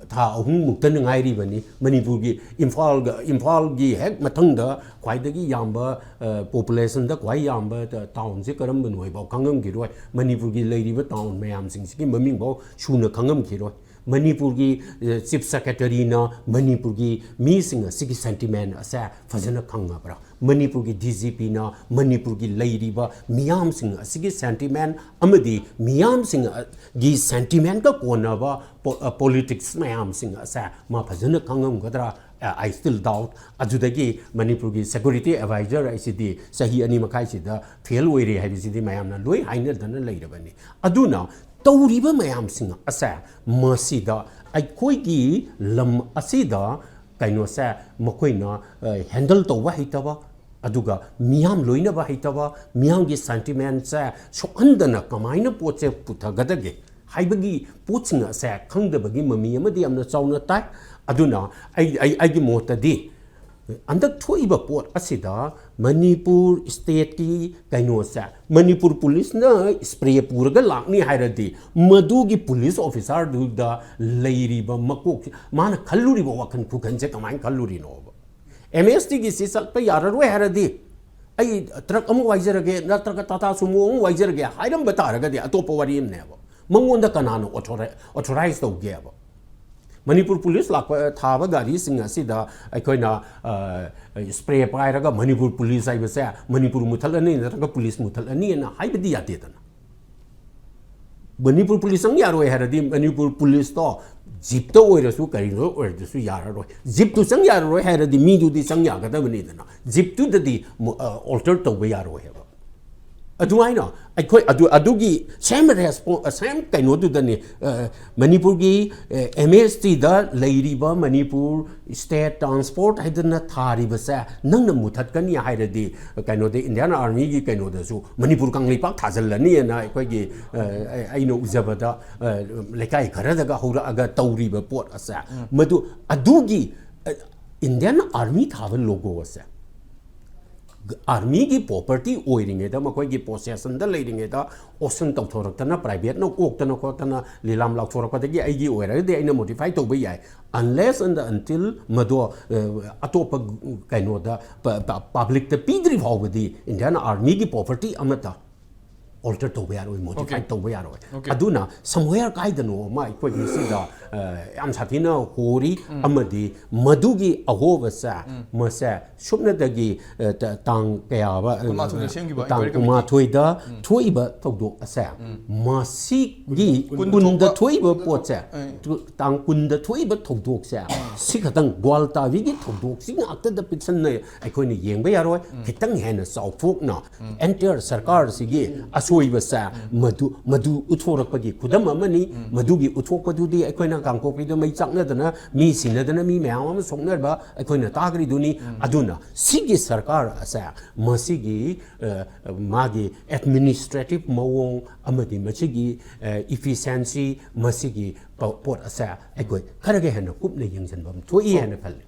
ꯊꯥ ꯑꯍꯨꯝꯃꯨꯛꯇꯅ ꯉꯥꯏꯔꯤꯕꯅꯤ꯫ ꯃꯅꯤꯄꯨꯔꯒꯤ ꯏꯝꯐꯥꯜꯒ, ꯏꯝꯐꯥꯜꯒꯤ ꯍꯦꯛ ꯃꯊꯪꯗ ꯈ꯭ꯋꯥꯏꯗꯒꯤ ꯌꯥꯝꯕ, ꯑ, populationꯗ ꯈ꯭ꯋꯥꯏ ꯌꯥꯝꯕ ꯇ-, townꯁꯦ ꯀꯔꯝꯕꯅꯣ ꯍꯥꯏꯐꯥꯎ ꯈꯪꯉꯝꯈꯤꯔꯣꯏ꯫ ꯃꯅꯤꯄꯨꯔꯒꯤ ꯂꯩꯔꯤꯕ town ꯃꯌꯥꯝꯁꯤꯡꯁꯤꯒꯤ ꯃꯃꯤꯡꯐꯥꯎ ꯁꯨꯅ ꯈꯪꯉꯝꯈꯤꯔꯣꯏ꯫ ꯃꯅꯤꯄꯨꯔꯒꯤ, ꯑ, chief secretaryꯅ ꯃꯅꯤꯄꯨꯔꯒꯤ ꯃꯤꯁꯤꯡ ꯑꯁꯤꯒꯤ sentiment ꯑꯁꯦ ꯐꯖꯅ ꯈꯪꯉꯕ꯭ꯔꯥ? ꯃꯅꯤꯄꯨꯔꯒꯤ DGPꯅ ꯃꯅꯤꯄꯨꯔꯒꯤ ꯂꯩꯔꯤꯕ ꯃꯤꯌꯥꯝꯁꯤꯡ ꯑꯁꯤꯒꯤ sentiment ꯑꯃꯗꯤ ꯃꯤꯌꯥꯝꯁꯤꯡꯒꯤ sentimentꯀ ꯀꯣꯟꯅꯕ ꯄꯣ-, ꯑ, politics ꯃꯌꯥꯝꯁꯤꯡ ꯑꯁꯦ ꯃꯥ ꯐꯖꯅ ꯈꯪꯉꯝꯒꯗ꯭ꯔꯥ? ꯑ, I still doubt꯫ ꯑꯗꯨꯗꯒꯤ ꯃꯅꯤꯄꯨꯔꯒꯤ security advisor ꯍꯥꯏꯁꯤꯗꯤ ꯆꯍꯤ ꯑꯅꯤ ꯃꯈꯥꯏꯁꯤꯗ fail ꯑꯣꯏꯔꯦ ꯍꯥꯏꯕꯁꯤꯗꯤ ꯃꯌꯥꯝꯅ ꯂꯣꯏ ꯍꯥꯏꯅꯗꯅ ꯂꯩꯔꯕꯅꯤ꯫ ꯑꯗꯨꯅ ꯇꯧꯔꯤꯕ ꯃꯌꯥꯝꯁꯤꯡ ꯑꯁꯦ ꯃꯁꯤꯗ ꯑꯩꯈꯣꯏꯒꯤ ꯂꯝ ꯑꯁꯤꯗ ꯀꯩꯅꯣꯁꯦ ꯃꯈꯣꯏꯅ, ꯑ, handle ꯇꯧꯕ ꯍꯩꯇꯕ, ꯑꯗꯨꯒ ꯃꯤꯌꯥꯝ ꯂꯣꯏꯅꯕ ꯍꯩꯇꯕ, ꯃꯤꯌꯥꯝꯒꯤ sentimentꯁꯦ ꯁꯣꯛꯍꯟꯗꯅ ꯀꯃꯥꯏꯅ ꯄꯣꯠꯁꯦ ꯄꯨꯊꯒꯗꯒꯦ ꯍꯥꯏꯕꯒꯤ ꯄꯣꯠꯁꯤꯡ ꯑꯁꯦ ꯈꯪꯗꯕꯒꯤ ꯃꯃꯤ ꯑꯃꯗꯤ ꯌꯥꯝꯅ ꯆꯥꯎꯅ ꯇꯥꯏ꯫ ꯑꯗꯨꯅ ꯑꯩ, ꯑꯩ, ꯑꯩꯒꯤ ꯃꯣꯠꯇꯗꯤ ꯍꯟꯗꯛ ꯊꯣꯛꯏꯕ ꯄꯣꯠ ꯑꯁꯤꯗ ꯃꯅꯤꯄꯨꯔ stateꯀꯤ ꯀꯩꯅꯣꯁꯦ, ꯃꯅꯤꯄꯨꯔ policeꯅ spray ꯄꯨꯔꯒ ꯂꯥꯛꯅꯤ ꯍꯥꯏꯔꯗꯤ ꯃꯗꯨꯒꯤ police officerꯗꯨꯗ ꯂꯩꯔꯤꯕ ꯃꯀꯣꯛ, ꯃꯥꯅ ꯈꯜꯂꯨꯔꯤꯕ ꯋꯥꯈꯜ ꯈꯨꯈꯟꯁꯦ ꯀꯃꯥꯏꯅ ꯈꯜꯂꯨꯔꯤꯅꯣꯕ? MSTꯒꯤ ꯁꯤ ꯆꯠꯄ ꯌꯥꯔꯔꯣꯏ ꯍꯥꯏꯔꯗꯤ ꯑꯩ ꯇ꯭ꯔꯛ ꯑꯃ ꯋꯥꯏꯖꯔꯒꯦ, ꯅꯠꯇ꯭ꯔꯒ ꯇꯥꯇꯥ ꯁꯨꯃꯣ ꯑꯃ ꯋꯥꯏꯖꯔꯒꯦ ꯍꯥꯏꯔꯝꯕ ꯇꯥꯔꯒꯗꯤ ꯑꯇꯣꯞꯄ ꯋꯥꯔꯤ ꯑꯃꯅꯦꯕ꯫ ꯃꯉꯣꯟꯗ ꯀꯅꯥꯅ ꯑꯣꯊꯣꯔꯥꯏ-, ꯑꯣꯊꯣꯔꯥꯏꯖ ꯇꯧꯒꯦꯕ? ꯃꯅꯤꯄꯨꯔ ꯄꯨꯂꯤꯁ ꯂꯥꯛꯄ, ꯊꯥꯕ ꯒꯥꯔꯤꯁꯤꯡ ꯑꯁꯤꯗ ꯑꯩꯈꯣꯏꯅ, ꯑ, ꯁ꯭ꯄ꯭ꯔꯦ ꯄꯥꯏꯔꯒ ꯃꯅꯤꯄꯨꯔ ꯄꯨꯂꯤꯁ ꯍꯥꯏꯕꯁꯦ ꯃꯅꯤꯄꯨꯔ ꯃꯨꯊꯠꯂꯅꯤ ꯅꯠꯇ꯭ꯔꯒ ꯄꯨꯂꯤꯁ ꯃꯨꯊꯠꯂꯅꯤꯅ ꯍꯥꯏꯕꯗꯤ ꯌꯥꯗꯦꯗꯅ꯫ ꯃꯅꯤꯄꯨꯔ ꯄꯨꯂꯤꯁ ꯆꯪ ꯌꯥꯔꯣꯏ ꯍꯥꯏꯔꯗꯤ ꯃꯅꯤꯄꯨꯔ ꯄꯨꯂꯤꯁꯇꯣ ꯖꯤꯞꯇ ꯑꯣꯏꯔꯁꯨ ꯀꯔꯤꯅꯣ ꯑꯣꯏꯔꯁꯨ ꯌꯥꯔꯔꯣꯏ꯫ ꯖꯤꯞꯇꯨ ꯆꯪ ꯌꯥꯔꯔꯣꯏ ꯍꯥꯏꯔꯗꯤ ꯃꯤꯗꯨꯗꯤ ꯆꯪ ꯌꯥꯒꯗꯕꯅꯤꯗꯅ꯫ ꯖꯤꯞꯇꯨꯗꯗꯤ ꯃꯨ-, ꯑ, ꯑꯣꯜꯇꯔ ꯇꯧꯕ ꯌꯥꯔꯣꯏ ꯍꯥꯏꯕ꯫ ꯑꯗꯨꯃꯥꯏꯅ ꯑꯩꯈꯣꯏ ꯑꯗꯨ, ꯑꯗꯨꯒꯤ ꯁꯦꯝ ꯔꯦꯁꯄꯣ-, ꯁꯦꯝ ꯀꯩꯅꯣꯗꯨꯗꯅꯤ, ꯑ, ꯃꯅꯤꯄꯨꯔꯒꯤ, ꯑ, ꯑꯦꯝ ꯑꯦꯁ ꯇꯤꯗ ꯂꯩꯔꯤꯕ ꯃꯅꯤꯄꯨꯔ ꯁ꯭ꯇꯦꯠ ꯇ꯭ꯔꯥꯟꯁꯄꯣꯔꯠ ꯍꯥꯏꯗꯅ ꯊꯥꯔꯤꯕꯁꯦ ꯅꯪꯅ ꯃꯨꯊꯠꯀꯅꯤ ꯍꯥꯏꯔꯗꯤ, ꯀꯩꯅꯣꯗ ꯏꯟꯗꯤꯌꯥꯟ ꯑꯥꯔꯃꯤꯒꯤ ꯀꯩꯅꯣꯗꯁꯨ ꯃꯅꯤꯄꯨꯔ ꯀꯪꯂꯩꯄꯥꯛ ꯊꯥꯖꯤꯜꯂꯅꯤꯅ ꯑꯩꯈꯣꯏꯒꯤ, ꯑ, ꯑꯩꯅ ꯎꯖꯕꯗ, ꯑ, ꯂꯩꯀꯥꯏ ꯈꯔꯗꯒ ꯍꯧꯔꯛꯑꯒ ꯇꯧꯔꯤꯕ ꯄꯣꯠ ꯑꯁꯦ, ꯃꯗꯨ ꯑꯗꯨꯒꯤ, ꯑ, ꯏꯟꯗꯤꯌꯥꯟ ꯑꯥꯔꯃꯤ ꯊꯥꯕ ꯂꯣꯒꯣ ꯑꯁꯦ ꯑꯥꯔꯃꯤꯒꯤ ꯄ꯭ꯔꯣꯄꯔꯇꯤ ꯑꯣꯏꯔꯤꯉꯩꯗ, ꯃꯈꯣꯏꯒꯤ ꯄꯣꯁꯦꯁꯟꯗ ꯂꯩꯔꯤꯉꯩꯗ ꯑꯣꯁꯟ ꯇꯧꯊꯣꯔꯛꯇꯅ, ꯄ꯭ꯔꯥꯏꯚꯦꯠꯅ ꯑꯣꯛꯇꯅ ꯈꯣꯠꯇꯅ ꯂꯤꯂꯥꯝ ꯂꯥꯎꯊꯣꯔꯛꯄꯗꯒꯤ ꯑꯩꯒꯤ ꯑꯣꯏꯔꯒꯗꯤ ꯑꯩꯅ ꯃꯣꯗꯤꯐꯥꯏ ꯇꯧꯕ ꯌꯥꯏ꯫ Unless and until ꯃꯗꯣ, ꯑ, ꯑꯇꯣꯞꯄ ꯀꯩꯅꯣꯗ, ꯄ-, ꯄ-, ꯄꯕ꯭ꯂꯤꯛꯇ ꯄꯤꯗ꯭ꯔꯤ ꯐꯥꯎꯕꯗꯤ ꯏꯟꯗꯤꯌꯥꯟ ꯑꯥꯔꯃꯤꯒꯤ ꯄ꯭ꯔꯣꯄꯔꯇꯤ ꯑꯃꯠꯇ ꯑꯣꯜꯇꯔ ꯇꯧꯕ ꯌꯥꯔꯣꯏ, ꯃꯣꯗꯤꯐꯥꯏ Okay. ꯇꯧꯕ ꯌꯥꯔꯣꯏ꯫ Okay. ꯑꯗꯨꯅ somewhere ꯀꯥꯏꯗꯅꯣ ꯑꯃ ꯑꯩꯈꯣꯏꯒꯤ ꯁꯤꯗ, ꯑ, ꯌꯥꯝ ꯁꯥꯊꯤꯅ ꯍꯣꯔꯤ, ꯑꯃꯗꯤ ꯃꯗꯨꯒꯤ ꯑꯍꯣꯕꯁꯦ, ꯃꯁꯦ ꯁꯨꯞꯅꯗꯒꯤ, ꯑ, ꯇ-, ꯇꯥꯡ ꯀꯌꯥꯕ, ꯑ, ꯀꯨꯟꯃꯥꯊꯣꯏꯗ ꯁꯦꯝꯈꯤꯕ ꯇꯥꯡ ꯏꯟꯀ꯭ꯋꯥꯏꯔꯤ ꯀꯨꯟꯃꯥꯊꯣꯏꯗ ꯊꯣꯛꯏꯕ ꯊꯧꯗꯣꯛ ꯑꯁꯦ, ꯃꯁꯤꯒꯤ ꯀꯨꯟꯗ ꯀꯨꯟꯗ ꯊꯣꯛꯄ ꯊꯣꯛꯏꯕ ꯄꯣꯠꯁꯦ, ꯑꯦ꯫ ꯇꯨ-, ꯇꯥꯡ ꯀꯨꯟꯗ ꯊꯣꯛꯏꯕ ꯊꯧꯗꯣꯛꯁꯦ, ꯁꯤ ꯈꯛꯇꯪ ꯒ꯭ꯋꯥꯜ ꯇꯥꯕꯤꯒꯤ ꯊꯧꯗꯣꯛꯁꯤ ꯉꯥꯛꯇꯗ ꯄꯤꯛꯁꯟꯅ ꯑꯩꯈꯣꯏꯅ ꯌꯦꯡꯕ ꯌꯥꯔꯣꯏ꯫ ꯈꯤꯇꯪ ꯍꯦꯟꯅ ꯆꯥꯎꯊꯣꯛꯅ ꯑꯦꯟꯇꯤꯌꯔ ꯁꯔꯀꯥꯔꯁꯤꯒꯤ ꯑꯁꯣꯏꯕꯁꯦ ꯃꯗꯨ, ꯃꯗꯨ ꯎꯠꯊꯣꯔꯛꯄꯒꯤ ꯈꯨꯗꯝ ꯑꯃꯅꯤ꯫ ꯃꯗꯨꯒꯤ ꯎꯠꯊꯣꯛꯄꯗꯨꯗꯤ ꯑꯩꯈꯣꯏꯅ ꯀꯥꯡꯄꯣꯛꯄꯤꯗ ꯃꯩ ꯆꯥꯛꯅꯗꯅ ꯃꯤ ꯁꯤꯅꯗꯅ ꯃꯤ ꯃꯌꯥꯝ ꯑꯃ ꯁꯣꯛꯅꯕ ꯑꯩꯈꯣꯏꯅ ꯇꯥꯈ꯭ꯔꯤꯗꯨꯅꯤ꯫ ꯑꯗꯨꯅ ꯁꯤꯒꯤ ꯁꯔꯀꯥꯔ ꯑꯁꯦ ꯃꯁꯤꯒꯤ, ꯑ, ꯃꯥꯒꯤ ꯑꯦꯗꯃꯤꯅꯤꯁꯇ꯭ꯔꯦꯇꯤꯚ ꯃꯑꯣꯡ ꯑꯃꯗꯤ ꯃꯁꯤꯒꯤ, ꯑ, ꯏꯐꯤꯁꯦꯟꯁꯤ, ꯃꯁꯤꯒꯤ ꯄ-, ꯄꯣꯠ ꯑꯁꯦ ꯑꯩꯈꯣꯏ ꯈꯔꯒ ꯍꯦꯟꯅ ꯀꯨꯞꯅ ꯌꯦꯡꯁꯤꯟꯕ ꯑꯃ ꯊꯣꯛꯏ ꯍꯥꯏꯅ ꯈꯜꯂꯤ꯫